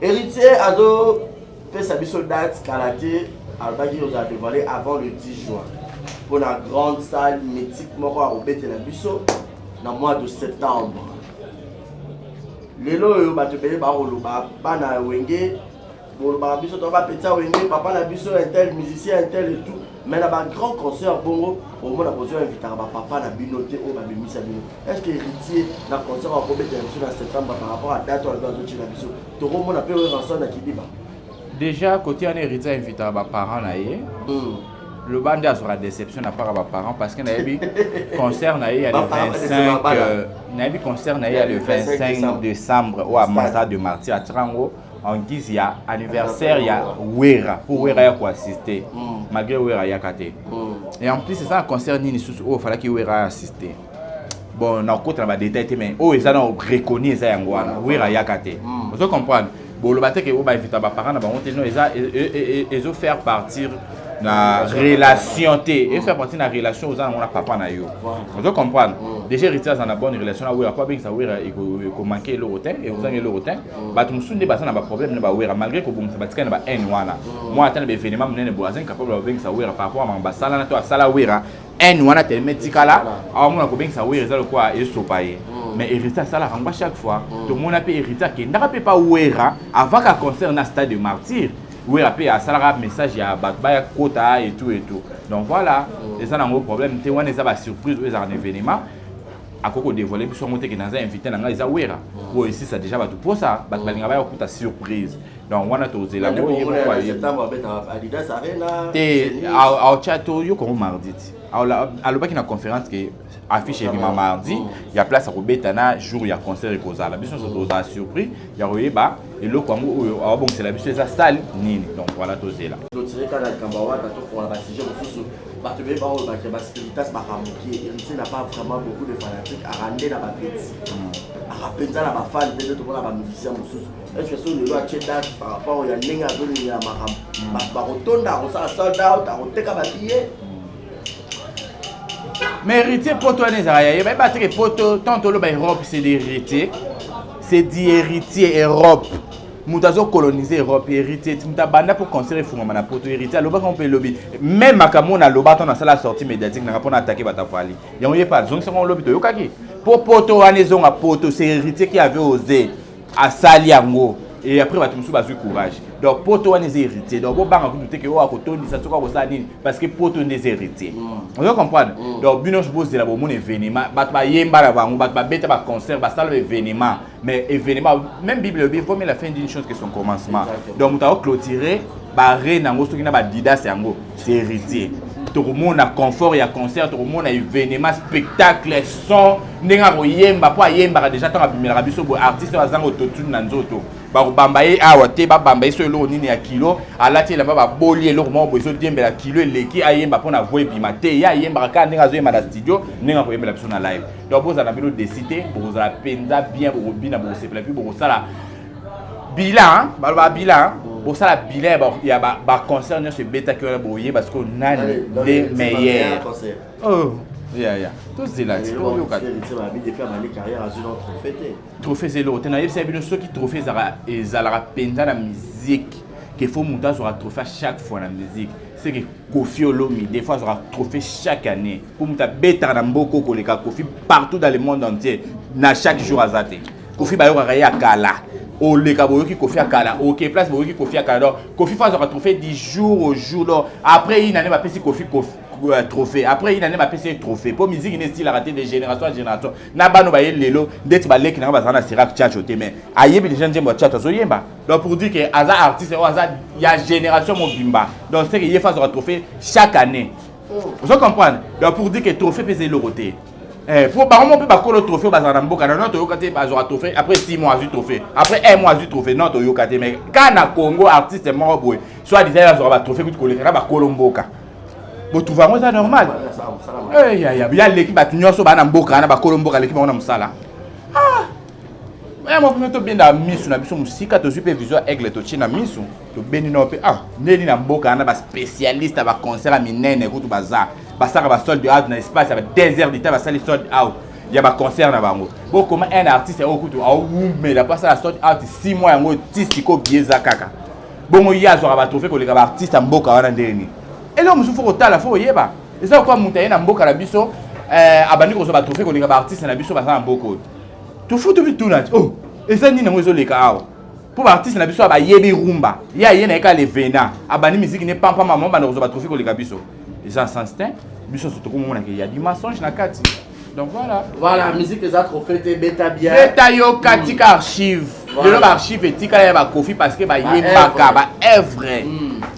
Héritier azo fait sa biso date kala te, alobaki ozala dévoilé avant le 10 juin pour la grande salle mythique moko akobetela biso na mois de septembre. Lelo oyo bato ebele bakoloba bana ya Wenge, bolobaka biso to bapetisa Wenge, papa na biso un tel musicien, un tel et tout, mais na bagrand concert bongo omona bozwa invitaka bapapa na bino te oyo babimisa bino. Est ce que Héritier na concert akobetela biso na septembre, par rapport à date oyo alobi azotiela biso, tokomona mpe oyo ranson na kidiba? Déjà côté wana, Héritier invitaka baparent na ye. Loba nde azwaka déception na part ya baparent parce que nayebi concert na ye ya le 25 euh, nayebi concert na ye ya le 25 décembre oyo amasa de martyr atyaka yango en guise ya anniversaire ya wera mpo wera ya koassiste mm. malgré wera ayaka te mm. et en plus eza na concert nini lisusu oyo ofalaki wera assiste bon nakokota na badetail te mais oyo eza na reconnu eza yango wana wera ayaka te mm. ozo comprendre boloba te ke oyo bainvita baparent na bango te non eza ezo faire partir na relation te mm. efaire partie na relation oza nango na papa na yo ozo comprendre mm. déjà héritier aza na bonne relation na wera po abengisa wera ekomanke eloko te ekozanga eloko te mm. bato mosusu nde baza na baproblème na bawera malgré kobongisa batikali na bahaine wana mwa ata na baévénement monene boye aza incapable babengisa wera par rapport ya makambo basalana to asala wera haine wana telema etikala awamona kobengisa wera eza lokola esopa ye mm. mais héritier asalaka yango chaque fois mm. tomona mpe héritier akendaka mpe pa wera avant ka concert na stade de martyr wera mpe asalaka message ya bato baya kota et tout et tout donc voilà mm. eza nango problème te wana eza basurprise oyo ezalaka na événement akoki kodévoile biso yango te ke naza invité na ngai eza wera oyo esisa déjà bato mposa bato balinga baya kokuta surprise donc wana tozela yango ye moko ayebi te aotya toyoka yango mardi ti alobaki na conférence ke affiche ebima mardi mm. ya place akobeta na jour ya concert ekozala biso nyonso tozala surpris ya koyeba eloko yango oyo awabongisela biso eza salle nini donc voilà tozela bato ebele baoyo bake baspiritas bakamokie héritier n'a pas vraiment beaucoup de fanatiques arande na bapeti mm. akapenza na bafane te nde tomona bamusicien mosusu est ce que soki lelo atie date par rapport ya ndenge azolingela makambo mm. bato bakotonda akosala sold out akoteka babillet mais héritier poto wana ezalaka ya ye bayeba teke poto tant toloba europe c'est l'héritier c'est dit héritier europe moto azokolonize europe héritier moto abanda mpo concert efungama na poto héritier alobaka mpe elobi meme makambo oyo naloba ntango nasala sortie médiatique nanga mpo na atake bato afali yango ye mpe azongisaka lobi toyokaki mpo poto wana ezonga poto c'est héritier qui avait osé asali yango et après bato mosusu bazwi courage donc poto wana eza héritier donc bobanga kutu te ke oyo akotondisa soki akosala nini parce que poto nde eza héritier mm. ozo comprendre mm. donc bino nyonso bozela bomona événement bato bayemba na bango bato babeta baconcert basala baévénement mais événement même bible elobi vaut mieux la fin d'une chose que son commencement donc moto akoclôturer bare nango soki na badidas yango c'est héritier tokomona confort ya concert tokomona événement spectacle son ndenge akoyemba mpo ayembaka déjà ntango abimelaka biso boye artiste oyo azanga autotune na nzoto bakobamba ye awa te babamba ye so eloko nini ya kilo alati elamba baboli eloko moko boye ezodiembela kilo eleki ayemba mpo na voi ebima te ye ayembaka kaka ndenge azoyemba na studio ndenge akoyembela biso na live donc bozala na bino desi te bokozala mpenza bien bokobina bokosepela mpe bokosala bilan baloba bilan bosala bilan ya baconcert nyonso ebetaki wana boyeba sikoyo nani nde meilleur oh, ya ya tozela toyoka trophée eza eloko te nayebisa bino soki trophée ezalaka mpenza na musique ke faut moto azwaka trophée à chaque fois na musique c'est que Koffi Olomide faut azwaka trophée chaque année po moto abetaka na mboka koleka Koffi partout dans le monde entier na chaque jour aza te Koffi bayokaka ye ya kala oleka boyoki Koffi ya kala oke place boyoki Koffi ya kala donc Koffi faut azwaka trophée du jour au jour donc après une année bapesi Koffi Koffi euh, trophée après une année bapesi ye trophée mpo miziki nde esilaka te de génération en génération na bano baye lelo ndeti baleki nanga bazala na sirac chacho te mais ayebi déjà nzembo ya chacho azoyemba donc pour dire que aza artiste oyo aza ya génération mobimba donc c'est que ye fa azwaka trophée chaque année oh. ozo comprendre donc pour dire que trophée mpe eza eloko te Eh, po bango moko mpe bakolo trophée bazala na mboka na non toyoka te bazwaka trophée après 6 mois azwi trophée après 1 mois azwi trophée non toyoka te mais ka na congo artiste moko boye soit disant azwaka batrophée kutu koleka na bakolo mboka botrouve yango eza normal eh, ya aleki bato nyonso baa na mboka wana bakolo mboka aleki bango na mosala ah! ya moko mpe tobenda misu na biso mosika tozwi mpe vision aigle totie na misu tobendi nao mpe ah ndeni na mboka wana baspécialiste ya baconcert ya minene kutu baza basalaka basold out na espace ya ba 2 heures du temps basali sold out ya baconcert na bango bokoma un artiste oyo kutu awumela mpo asala sold out 6 mois yango ti sikoyo bie eza kaka bongo ye azwaka batrophée koleka baartiste ya mboka wana ndenge nini eloko mosusu fo kotala fo koyeba eza lokola moto aye na mboka na biso eh, abandi kozwa batrophée koleka baartiste na biso baza na mboka oyo tofutu mituna ti oh eza nini yango ezoleka awa mpo baartiste na biso bayebi rumba ye aye na ye kaka levena abandi miziki ne pampa mama banda kozwa batrophée koleka biso eza sens te biso nyonso tokomonaka ya du mensonge na kati donc voilà voilà musique eza trophée te beta bien beta yoka tika archive. Lelo baarchive etikala ya bakofi parce que bayembaka baœuvre.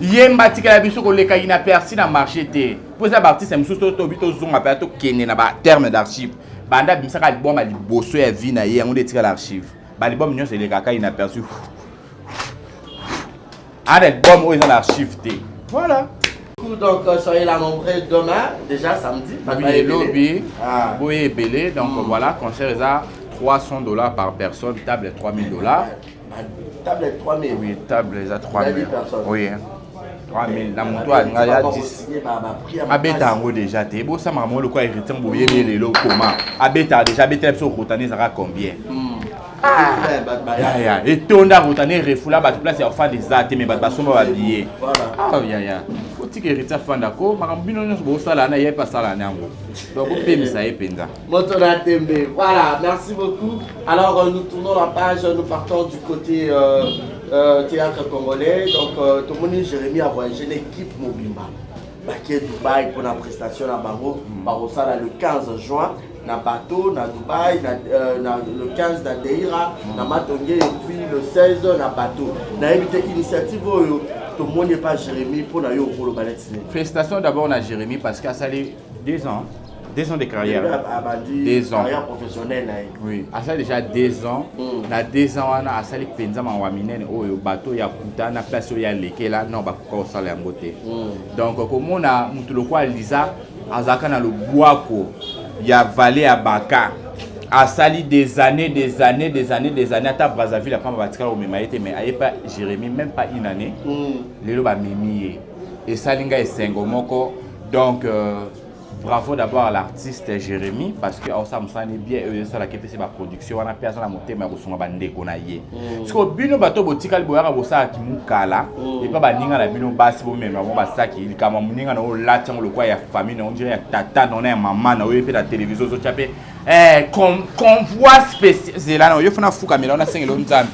Yemba tikala biso koleka inaperçu na marché te, mpo eza baartiste mosusu tobi tozonga mpe tokende na baterme d'archive. Banda abimisaka album ya liboso ya vie na ye, yango nde etikala archive. Baalbum nyonso elekaka inaperçu, ana album oyo eza na archive te. Voilà. Donc, soyez là nombreux demain, déjà samedi. Oui, lobi, boye ebele. Donc voilà, concert eza 300 $ par personne, table 3000 $. Table 3000. Oui, table eza 3000. Oui. 3000 na moto alinga ya 10 abeta yango déjà te. Ebosamaka mo lokola héritier boyebi lelo koma abetaka déjà, abetela biso rotane ezalaka combien? Yaya, etonda rotane, refula bato, place ya kofanda eza te, mais bato basomba babillet. Yaya, otika héritier afanda ko makambo bino nyonso bosala na ye mpe asala na yango, donc bopemisa ye mpenza. Moto na tembe. Voilà, merci beaucoup. Alors, nous tournons la page, nous partons du côté théâtre congolais. Donc, tomoni Jérémy a voyagé l'équipe mobimba. Bake Dubaï pour la prestation à bango. Bakosala le 15 juin na bateau na Dubaï, na le 15 na Deira, na Matonge et puis le 16 na bateau. Na évité initiative oyo tomoni pas Jérémy pour na yo koloba neti. Félicitations d'abord na Jérémy parce qu'asali 2 ans, 2 ans de carrière. 2 ans. Carrière professionnelle na ye. Oui, asali déjà 2 ans. Na 2 ans wana asali mpenza mawa minene oyo bato ya kuta na place oyo alekela non bakoka kosala yango te. Donc komona motu lokola Liza azalaka na lobwako ya vallée ya Baka, asali des années, des années, des années, des années, ata Brazzaville apamba batikala komema ye te, mais aye pa Jérémie même pas une année, lelo bamemi ye, esali ngai esengo moko. Donc bravo d'abord à l'artiste Jérémie parce que aosala mosala ni bien oyo esalaki epesi baproduction wana mpe aza na motema ya kosunga bandeko na ye. Siko bino bato botikali boyaka bosalaki mokala epa baninga na bino basi, bomema bango basaki likambo ya moninga na oyo olati yango lokola ya famille na ondire ya tata na ona ya mama na oyo mpe na télévision ozotya mpe convoi spécial. Zela na oyo fana fukamela wana, asengela Nzambe.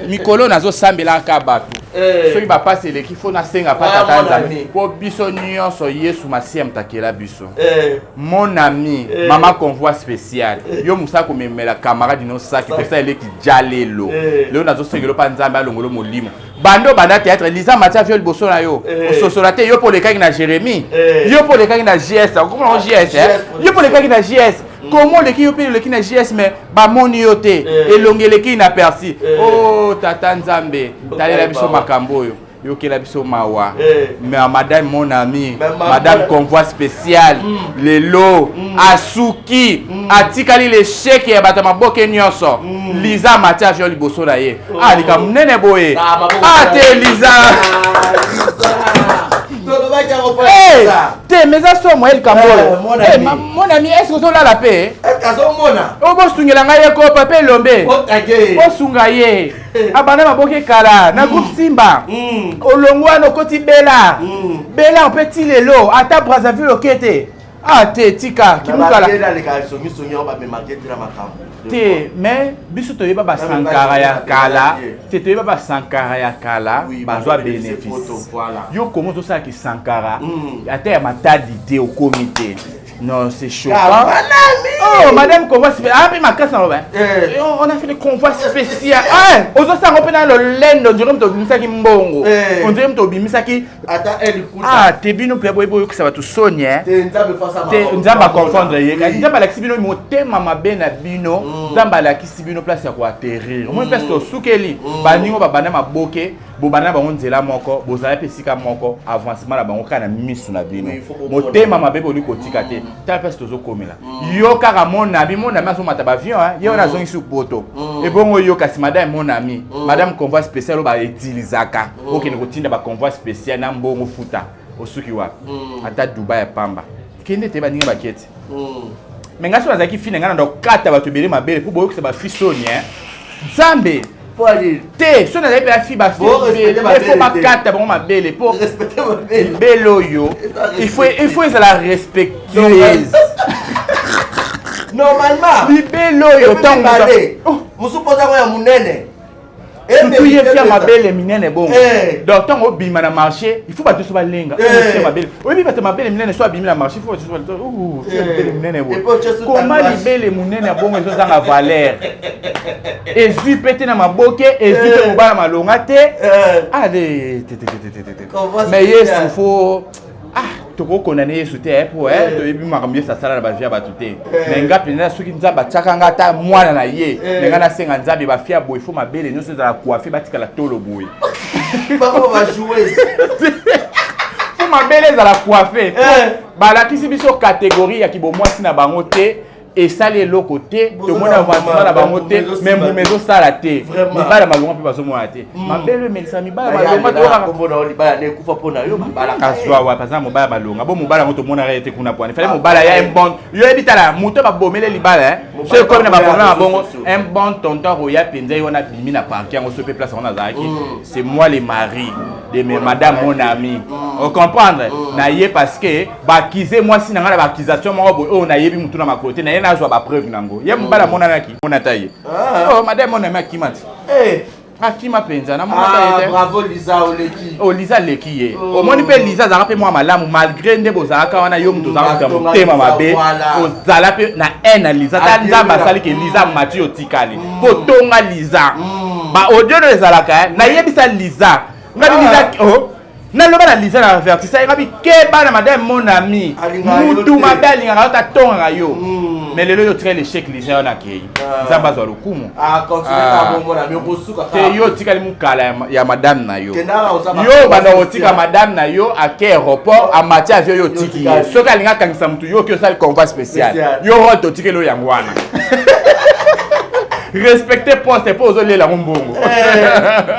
Mikolo nazosambelaka bato, soki bapasi eleki, fo nasenga pa tata Nzambe mpo biso nyonso Yesu Masiya moto akela biso. Mon ami, mama convoi spécial, yo mosala komemela camarade no saki kosa eleki ja lelo. Lelo nazosengela mpa Nzambe alongolo molimo bando banda théâtre. Liza matia vio liboso na yo, ososola te. Yo mpo olekaki na Jérémie, yo mpo olekaki na JS, okomona JS, yo mpo olekaki na JS, komo oleki yo mpe oleki na JS, mais bamoni yo te, elongi eleki na persi. O tata Nzambe, talela biso makambo oyo, yokela biso mawa. Mais madame, mon ami, madame convoi spécial, lelo asuki, atikali l'échec ya bato ya maboke nyonso. Liza matia avion liboso na ye, ah, likambo monene boye. Ah te, Liza te, mais eza somo ye likambo oyo. Mon ami, est ce que ozolala mpe? Oyo bosungela ngai ye kopa mpe elombe, bosunga ye abanda maboke kala na groupe Simba. Olongo wana okoti bela bela mpe ti lelo ata Brazzaville oke te. Ah te, tika kimukala te. Mais biso toyeba basankara ya kala te, toyeba basankara ya kala bazwa bénéfice. Yo komo ozosalaki sankara ata ya Matadi te, okomi te. Non, c'est choquant. Oh, madame convoi spécial. Ah, mais ma casse, on a fait le convoi spécial. Ah, ozosanga mpe na lolendo, on dirait moto obimisaki mbongo. On dirait moto obimisaki. Ah, te, bino mpe boyebi oyokisa bato soni. Te, Nzambe aconfondre ye. Nzambe alakisi bino motema mabe na bino. Nzambe alakisi bino place ya koatterrir. Omoni place tosukeli. Baningo babanda maboke, bobanda na bango nzela moko, bozala mpe esika moko, avancement na bango kaka na misu na bino. Motema mabe boli kotika te. Tala place tozokomela. Yo kaka mon ami, mon ami azomata baavion, ye wana azongisi poto. Ebongo yo kasi madame, mon ami, madame convoi spécial oyo bautilisaka, okende kotinda baconvoi spécial na mbongo futa, osuki wapi? Ata Dubai ya pamba kende te, baninga baketi. Mais ngai so nazalaki fine, ngai na ndokata bato ebele mabele mpo boyokisa bafi soni. Nzambe te, so nazali mpe afi bafo bakata bango mabele mpo libele oyo il faut ezala respectueuse. Normalement libele oyo ntango mosusu mposango ya monene. Surtout ye fia mabele minene bongo. Donc ntango obima na marché, il faut bato nyonso balenga. Fia mabele. Oyebi bato mabele minene so abimi na marché, il faut bato nyonso balenga. Fia mabele minene boye. Koma libele monene ya bongo ezozanga valeur. Ezwi pe te na maboke, ezwi pe mobala malonga te. Allez, te te te te te te. Mais Yesu faut ah tokokondane Yesu te eh, po eh, toyebi makambo Yesu asala na bavie ya bato te. Mais nga mpenza soki Nzambe atiaka nga ata mwana na ye, me nga nasenga Nzambe bafia boye fo mabele nyonso ezala coiffe batikala tolo boye. Bango ba joueuse. Fo mabele ezala coiffe. Balakisi biso catégorie ya kibomwasi na bango te. Esali eloko te, tomoni avancement na bango te, mais mbuma ezosala te. Mibala malonga mpe bazomona te. Mabele emelisa mibala malonga toyokakazwa wapi aza mobala malonga bo mobala yango tomonaka ye te kuna pwani fale mobala ya un bon yo yebi tala moto babomele libala so ekomi na baproblème ya bongo un bon tonton roya mpenza ye wana abimi na parke yango so mpe place yango nazalaki c'est moi le mari de mes madame mon ami ocomprendre na ye parce que bakize mwasi na ngai na baakisation moko boye oyo nayebi motu na makolo te na ye nazwa bapreuve nango ye mobali amonanaki mona ta ye oh madame mon ami akima ti akima mpenza namonaka ye te. Bravo Liza oleki. Oh Liza aleki ye. Omoni mpe Liza azalaka mpe mwa malamu malgré nde bozalaka wana yo moto ozalaka moto ya motema mabe ozala mpe na haine na Liza ta Nzambe asali ke Liza amati yo otikali mpo tonga Liza ba audio no ezalaka nayebisa Liza ngabi Liza oh naloba na Liza na avertisa ye ngabi keba na madame mon ami mutu mabe alingaka yo tatongaka yo mais lelo yo otikali l'échec Liza wana akei Nzambe azwa lokumu te yo otikali mokala ya madame na yo yo obanda kotika madame na yo ake aéroport amati avion yo otiki ye soki alingi akangisa motu yo oki osali convoi spécial yo rote otikeli oyo yango wana respecte poste mpo ozolela yango mbongo.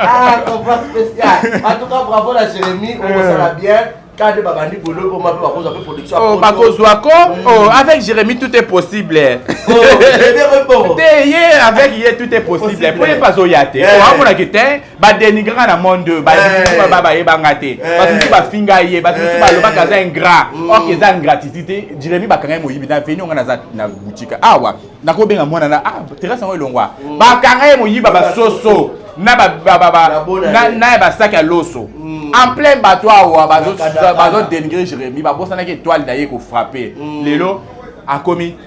Ah, convoi spécial. En tout cas, bravo la Jérémie, on bien. Kade babandi boulot pour ma bakozwa pe production. Oh bakozwa ko oh avec Jérémie tout est possible. Oh Jérémie bon. Te ye avec ye tout est possible. Po ye pazo ya te. Oh amona ke te ba dénigrer na monde ba ba ba yebanga te. Ba musu ba finga ye, ba musu ba loba kaza ingrat. Ok eza ingratitude. Jérémie bakanga ye moyibi na venu nga na na boutique. Awa nakobenga mwana na ah terrasse yango elongwa. Bakanga ye moyiba ba soso na ba ba ba na na ba sac ya loso. En plein bato awa bazo bazo dénigrer Jérémie babosanaki étoile na ye ko frapper. Lelo akomi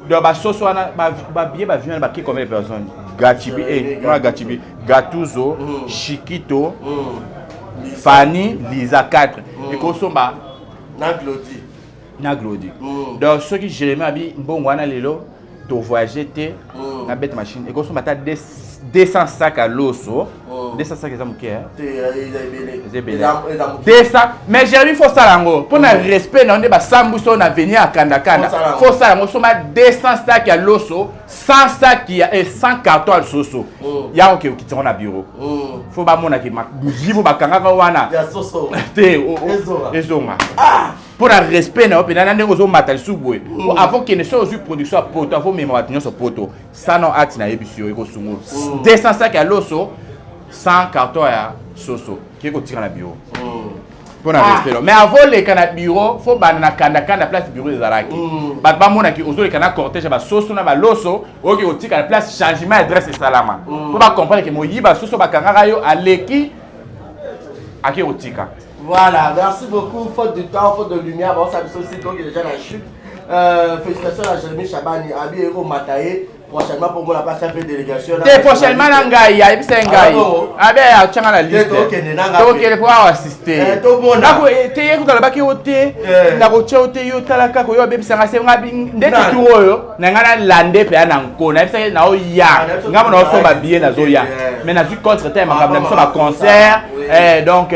donc basoso wana babillet bavion wana bake combien de personnes? Gachibi eh non Gachibi Gatuzo Chiquito Fanny Lisa 4 ekosomba na Glody na Glody. Donc soki Jérémie abi mbongo wana lelo to voyager te na bête machine ekosomba ata 200 sacs à loso. 200 sacs eza moke eza ebele 200 mais Jérémie faut sala yango mpona respect na yo nde basambusi oyo na avenir ya kandakanda faut sala yango soma 200 sacs ya loso 100 sacs ya 100 carton ya soso yango ke okiti yango na bureau faut bamonaki miyibo bakangaka wana te ezonga mpona respect na yo mpenza na ndenge ozomata lisusu boye avant kende soki ozwi production ya poto avant omema bato nyonso poto sano acte nayebisi yo ekosungo 200 sac ya loso 100 carton ya soso ke kotika na bureau mpona respect. Mais avant oleka na bureau faut banda na kandakanda place bureau ezalaki bato bamonaki ozoleka na cortège ya basoso na baloso oyoki kotika na place changement adresse esalama mpo bacomprendre ke moyiba soso bakangaka yo aleki ake kotika. Voilà, merci beaucoup. Faute de temps, faute de lumière, bon, ça aussi donc déjà la chute. Félicitations à Jérémy Chabani, Abi Ero Mataye. Prochainement pour moi la passe un peu délégation. Te prochainement na ngai, ayebisa ngai. Abe atianga na liste. Tokende po assister. Nako te ye kuta lobaki yo te. Nakotia yo te yo tala kaka yo abebisa ngai se ngai ndeti tour oyo na ngai nalande mpe ya na nko nayebisa ye naoya ngai mona osomba billet nazoya mais nazwi contre te ya makambo na biso ba concert donc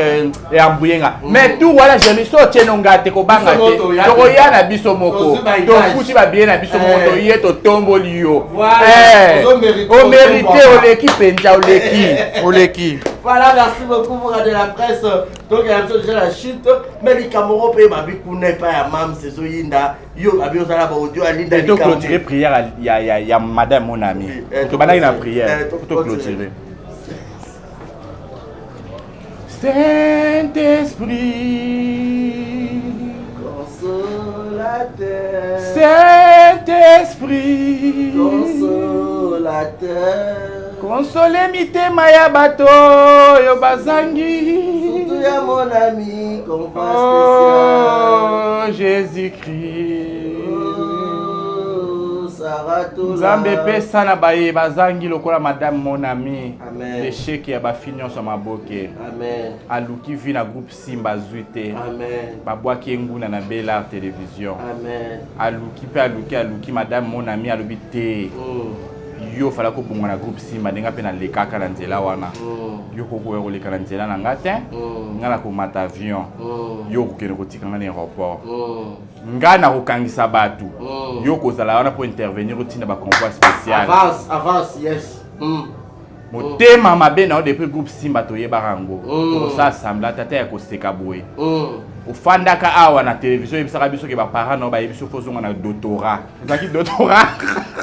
embrouille nga mais tour wana Jérémie so otieno nga te kobanga te tokoya na biso moko tofuti ba billet na biso moko toye totomboli yo omérite oleki mpenza oleki oleki. Voilà, merci beaucoup pour de la presse. Donc, il y a déjà la chute. Mais les Cameroun paye ma bikuna et pas ya mam, c'est Zoyinda. Yo, babi ozala ba audio alinda. Et to clôturer prière ya ya ya madame mon ami. To banaki na prière. To clôturer. Saint-Esprit, consolateur. Saint-Esprit, consolateur. Konsole mitema ya bato oyo bazangi. Surtout ya mon ami, convoi Oh, spécial. Jésus-Christ. Oh, Sarah Tola. Nzambe pesa na baye bazangi lokola madame mon ami. Amen. Échec ya bafi nyonso ya maboke. Amen. Aluki vie na groupe Simba azwi te. Amen. Babwaki ye nguna na Bel-Art Télévision. Amen. Aluki mpe aluki aluki madame mon ami alobi te. Yo fala kobonga na groupe Simba ndenge mpe nalekaka na nzela wana. Yo kokoya koleka na nzela na nga te. Nga nakomata avion. Yo okokende kotika nga na aéroport. Nga nakokangisa bato. Yo kozala wana mpo intervenir otinda ba convoi spécial. Avance, avance, yes. Motema mabe na yo depuis groupe Simba toyebaka yango. Tokosala semblant tata ya koseka boye. Ofandaka awa na télévision oyebisaka biso ke baparent na yo bayebi biso fo ozonga na doctorat. Ezalaki doctorat.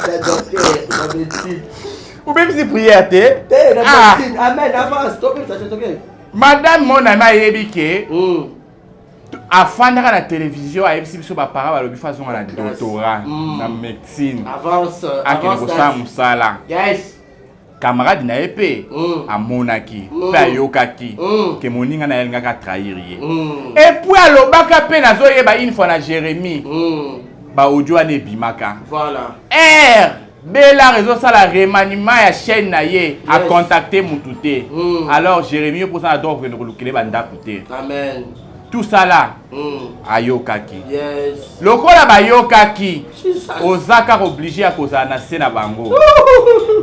C'est docteur, la médecine. Obebisi prière te. Te, la Ah. médecine. Amen, avance. Tobebisa te, toke. Madame mon ami ayebi ke afandaka na télévision ayebisi biso baparent balobi fo azonga na doctorat na médecine. Avance, Akende avance. kosala mosala. Yes. Camarade na ye mpe amonaki mpe ayokaki ke moninga na ye alingaka trahir ye. Et puis alobaka mpe nazoyeba une fois na Jérémie baaudio wana ebimaka. Voilà. R Bellard ezosala remaniement ya chaîne na ye acontacte mutu te. Alors Jérémie yo mposa na droit kokende kolukele bandako te. Amen. Tout ça là ayokaki. Yes. Lokola bayokaki Jesus. oza kaka obligé ya kozala na se na bango.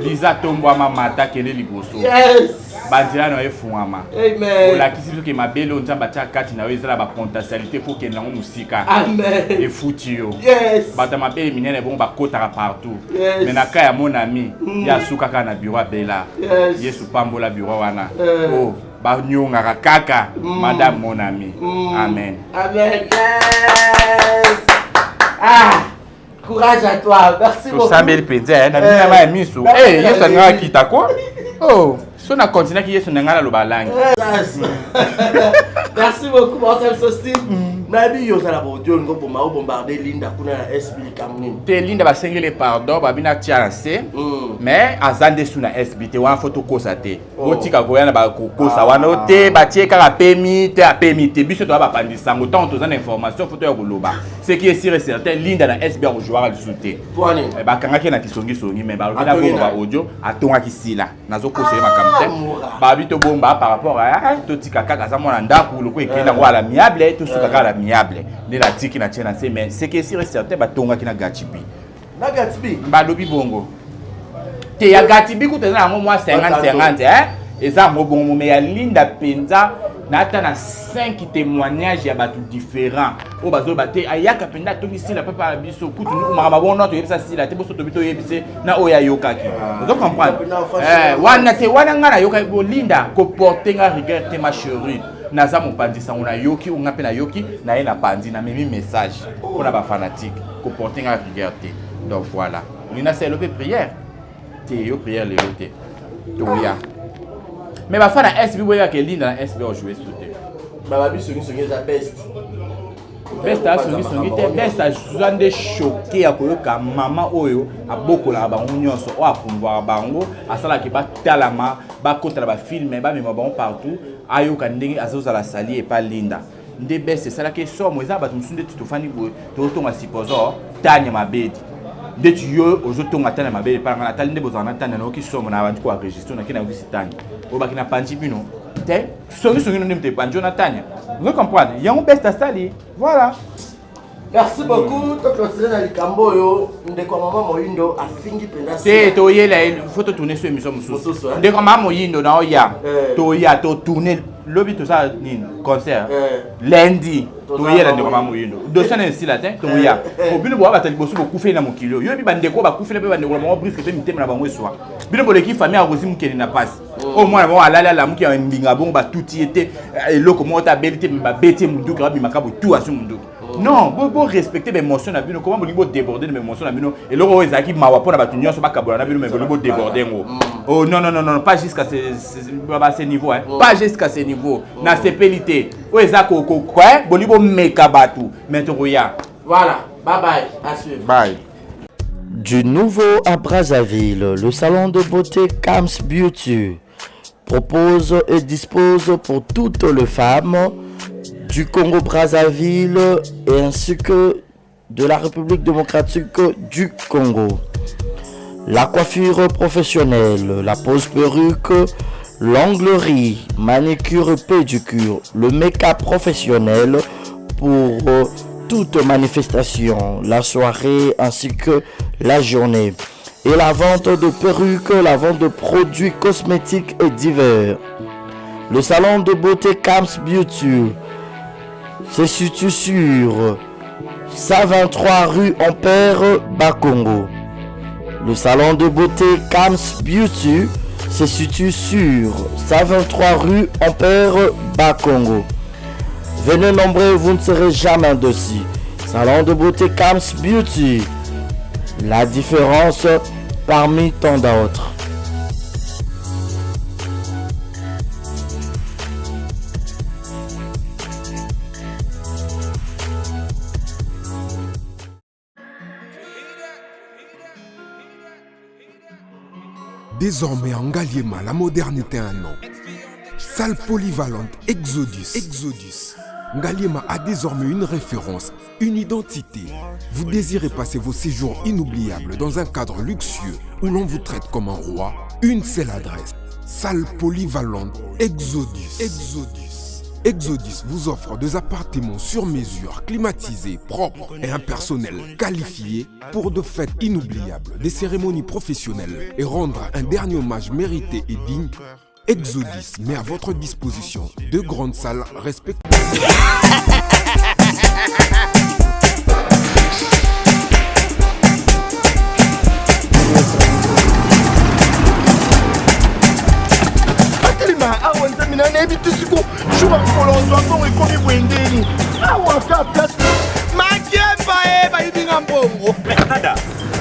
Liza tombwama mata kende liboso. Yes. Banzela na yo efungwama. Amen. Olakisi biso ke mabele oyo Nzambe atia kati na yo eza na bapotentialité fo okende yango mosika. Amen. Efuti yo. Yes. Bato ya mabele minene bongo bakotaka partout. Yes. Mais na ka ya mon ami, ye asuka kaka na bureau ya Bella. Yes. Yesu pambola bureau wana. Eh. Oh, banyongaka kaka madame mon ami. Amen. Amen. Yes. Ah. Courage à toi. Merci beaucoup. Tosambeli mpenza eh, na Eh. minama ya miso. Merci Eh, Yesu alingaka Jésus. kita ko. Oh, so na continuaki Yesu na ngai naloba langi. Yes. Merci beaucoup, Marcel Sosti. Nayebi yo ozala baaudio olingi oboma obombarde Linda kuna na SB likambo nini? Te Linda basengeli pardon babi na tia na se. Mais aza nde su na SB te wana fo tokosa te. Botika koya na bakokosa wana o te batie kaka pemi te apemi te biso toya bapandi sango ntango toza na information fo toya koloba. Ce qui est sûr et certain Linda na SB akojouaka lisusu te. Mpo nini? Eh, bakangaki ye na kisongisongi mais balobi na Atongi bongo na- ba audio atongaki sila nazokosa ye makambo te Moura. babi tobomba par rapport à totika kaka aza mwana ndako loko ekende yango à l'amiable tosuka kaka à l'amiable nde natiki na tie na se mais ce qui est sûr et certain batongaki na Gatibi. Na Gatibi? Balobi bongo te ya Gatibi kutu eza yango mwa 50 50 eh? Eza yango bongo mais ya Linda mpenza naata na 5 témoignages ya bato différent oyo bazoloba te ayaka mpenza atongi sila papa na biso kutu makambo bongo toyebisa sila te boso tobi toyebise na oyo ayokaki. Ozo comprendre? Eh, wana te wana ngai nayokaki bolinda koporte nga rigueur te ma chérie naza mopanzi sango nayoki oyo nga mpe nayoki naye na panzi namemi message mpona bafanatique koporte nga rigueur te. Donc voilà, olingi nasala mpe prière te yo prière lelo te toya mais bafana SB boyebaka elinda na SB ojoue su te. Bababi songisongi eza best. Best asongisongi te, best azwa nde choqué ya koyoka mama oyo abokolaka bango nyonso oyo apumbwaka bango asalaki batalama bakotala bafilme bamema bango partout ayoka ndenge azozala sali epa Linda nde best esalaki esomo. Eza bato mosusu ndeti tofandi boye tozotonga supposons tanya mabedi ndeti yo ozotonga tanya mabedi epa nga natali nde bozala na tanya nayoki somo na bandi koenregistre nake nayokisi tanya oyo baki na panzi bino te songisongi no nde moto epanzi yo na tanya ozo comprendre yango best asali voilà. Merci beaucoup. Toclôturer na likambo oyo ndeko ya mama Moyindo afingi mpenza. Te toyela ye fo totourne so émission mosusu. Mosusu, eh? Ndeko mama Moyindo na oya Eh. toya totourne lobi tosala nini concert Eh. lundi. Tozala Toyela ndeko mama mama Moyindo dossier na esila te toya Eh. po bino boya bato liboso bokufeli na mokili oyo yoyebi bandeko oyo bakufeli mpe bandeko na bango briske mpe mitema na bango eswa bino boleki famille ya Rosi Mokende na pasi oyo mwana bango alali alamuki ya mbinga bongo batuti ye te eloko moko te abeli te me babeti ye munduki abimaka botu azwi munduki. Non, bo respecter baémotion na bino. Comment bolingi bodéborde na baémotion na bino eloko oyo ezalaki mawa mpona bato nyonso bakabola na bino mais bolingi bodéborde yango? Oh non, non, non, non, pas jusqu'à ce niveau, hein. Pas jusqu'à ce niveau. Nasepeli te oyo eza bolingi bomeka bato mais tokoya. Voilà, bye bye, à suivre. Bye. Du nouveau à Brazzaville, le salon de beauté Kams Beauty propose et dispose pour toutes les femmes du Congo-Brazzaville et ainsi que de la République démocratique du Congo. La coiffure professionnelle, la pose perruque, l'onglerie, manicure et pédicure, le make-up professionnel pour euh, toute manifestation, la soirée ainsi que la journée. Et la vente de perruques, la vente de produits cosmétiques et divers. Le salon de beauté Camps Beauty se situe sur 123 rue Ampère, Bakongo. Le salon de beauté Kams Beauty se situe sur 123 rue Ampère, Bakongo. Venez nombreux, vous ne serez jamais indécis. Salon de beauté Kams Beauty. La différence parmi tant d'autres. Désormais en Galiema, la modernité a un nom. Salle polyvalente Exodus. Exodus. Ngaliema a désormais une référence, une identité. Vous désirez passer vos séjours inoubliables dans un cadre luxueux où l'on vous traite comme un roi Une seule adresse. Salle polyvalente Exodus. Exodus. Exodus vous offre des appartements sur mesure, climatisés, propres et un personnel qualifié pour de fêtes inoubliables, des cérémonies professionnelles et rendre un dernier hommage mérité et digne. Exodus met à votre disposition deux grandes salles respectées. atelema awa nzambe na nayebi te siko jour ya mokolo ozwa mbongo ekomi boye ndeni awa ka place makemba e bayibi nga mbongo Nada,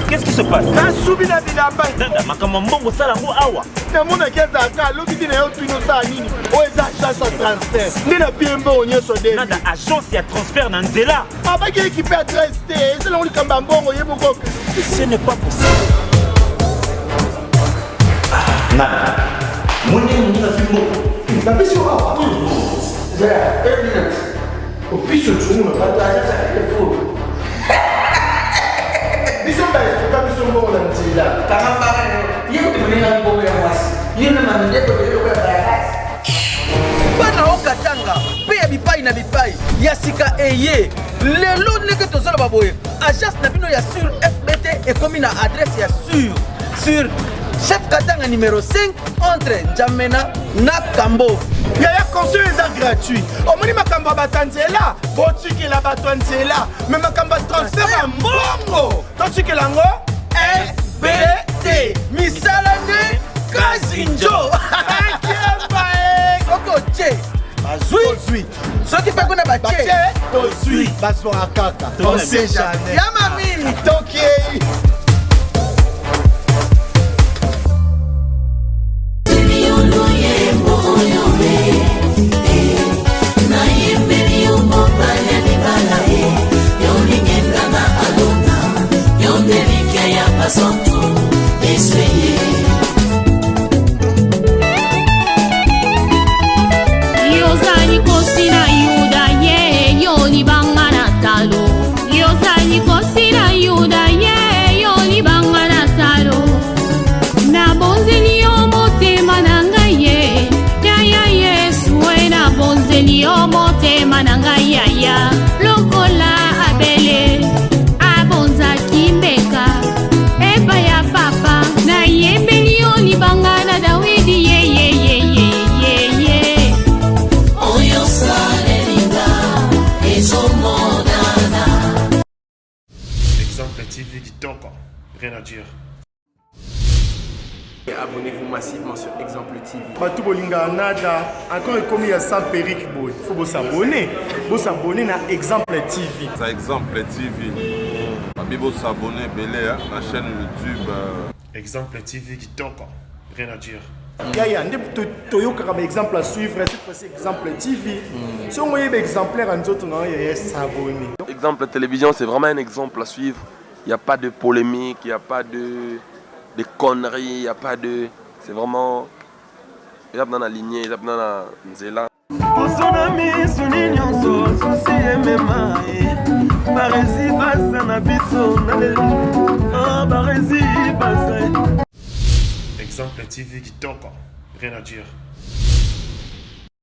qu'est-ce qui se passe nasubi na bilamba Nada, makambo ya mbongo osala yango awa namonaki azalaka alobi te na yo tuni osala nini oyo eza agence ya transfert nde na pie mbongo nyonso de Nada, agence ya transfert na nzela abaki ekipe adresse te eza nango likambo ya mbongo ye moko Ce n'est pas possible. Nada, moni moninga azwi mbongo. Napesi yo awa. Zela, une minute. Opiso tshungu na bato aza efo. Biso ba estoka biso mbongo na nzela. Kanga mbanga yo. Ye kutu moninga mbongo ya mwasi. Yo na mamindeko eloko ya bayakasi. Bana o Katanga mpe ya bipai na bipai ya sika eye lelo ndenge tozoloba boye agence na bino ya sur fbt ekomi na adresse ya sur sur chef katanga numero 5 entre njamena na kambo yaya conseil eza gratuit omoni makambo ya bato ya nzela botikela bato ya nzela me makambo ya transfert ya mbongo totikela yango fbt misala nde kazinjo soki otie bazwi soki mpe kuna batie tozwi bazwaka kaka on sait jamais ya mami tokei Yozali kosi na Yuda ye yo libanga na talo Yozali kosi na Yuda ye yo libanga na talo Nabonzeli yo motema na ngai ye yaya Yesu e nabonzeli yo motema na ngai yaya lokola Abele abonzaki mbeka epai ya papa nayembeli yo libanga na Dawidi ye ye ye ye ye ye Oyo salelinga ezomonana. Exemple TV kitoko, rien à dire. Abonnez-vous massivement sur Exemple TV. bato bolingaka nada encore ekomi ya sans perruque boye fo bosabone bosabone na exemple tv Ça exemple TV. Babi bo s'abonner ebele hein, na chaîne YouTube. Euh. Exemple TV kitoko, rien à dire. yaya nde toyokaka baexemple à suivre cette fois-ci exemple tv soki oyeba exemplaire ya nzoto na yo yaya s'abonner Exemple télévision, c'est vraiment un exemple à suivre. Il n'y a pas de polémique, il n'y a pas de, de conneries, il n'y a pas de. C'est vraiment. Eza na lignée, eza na nzela. Poso na miso ni nyonso susi emema ye barezi baza na biso na lelo ah, barezi baza Exemple TV kitoko, rien à dire.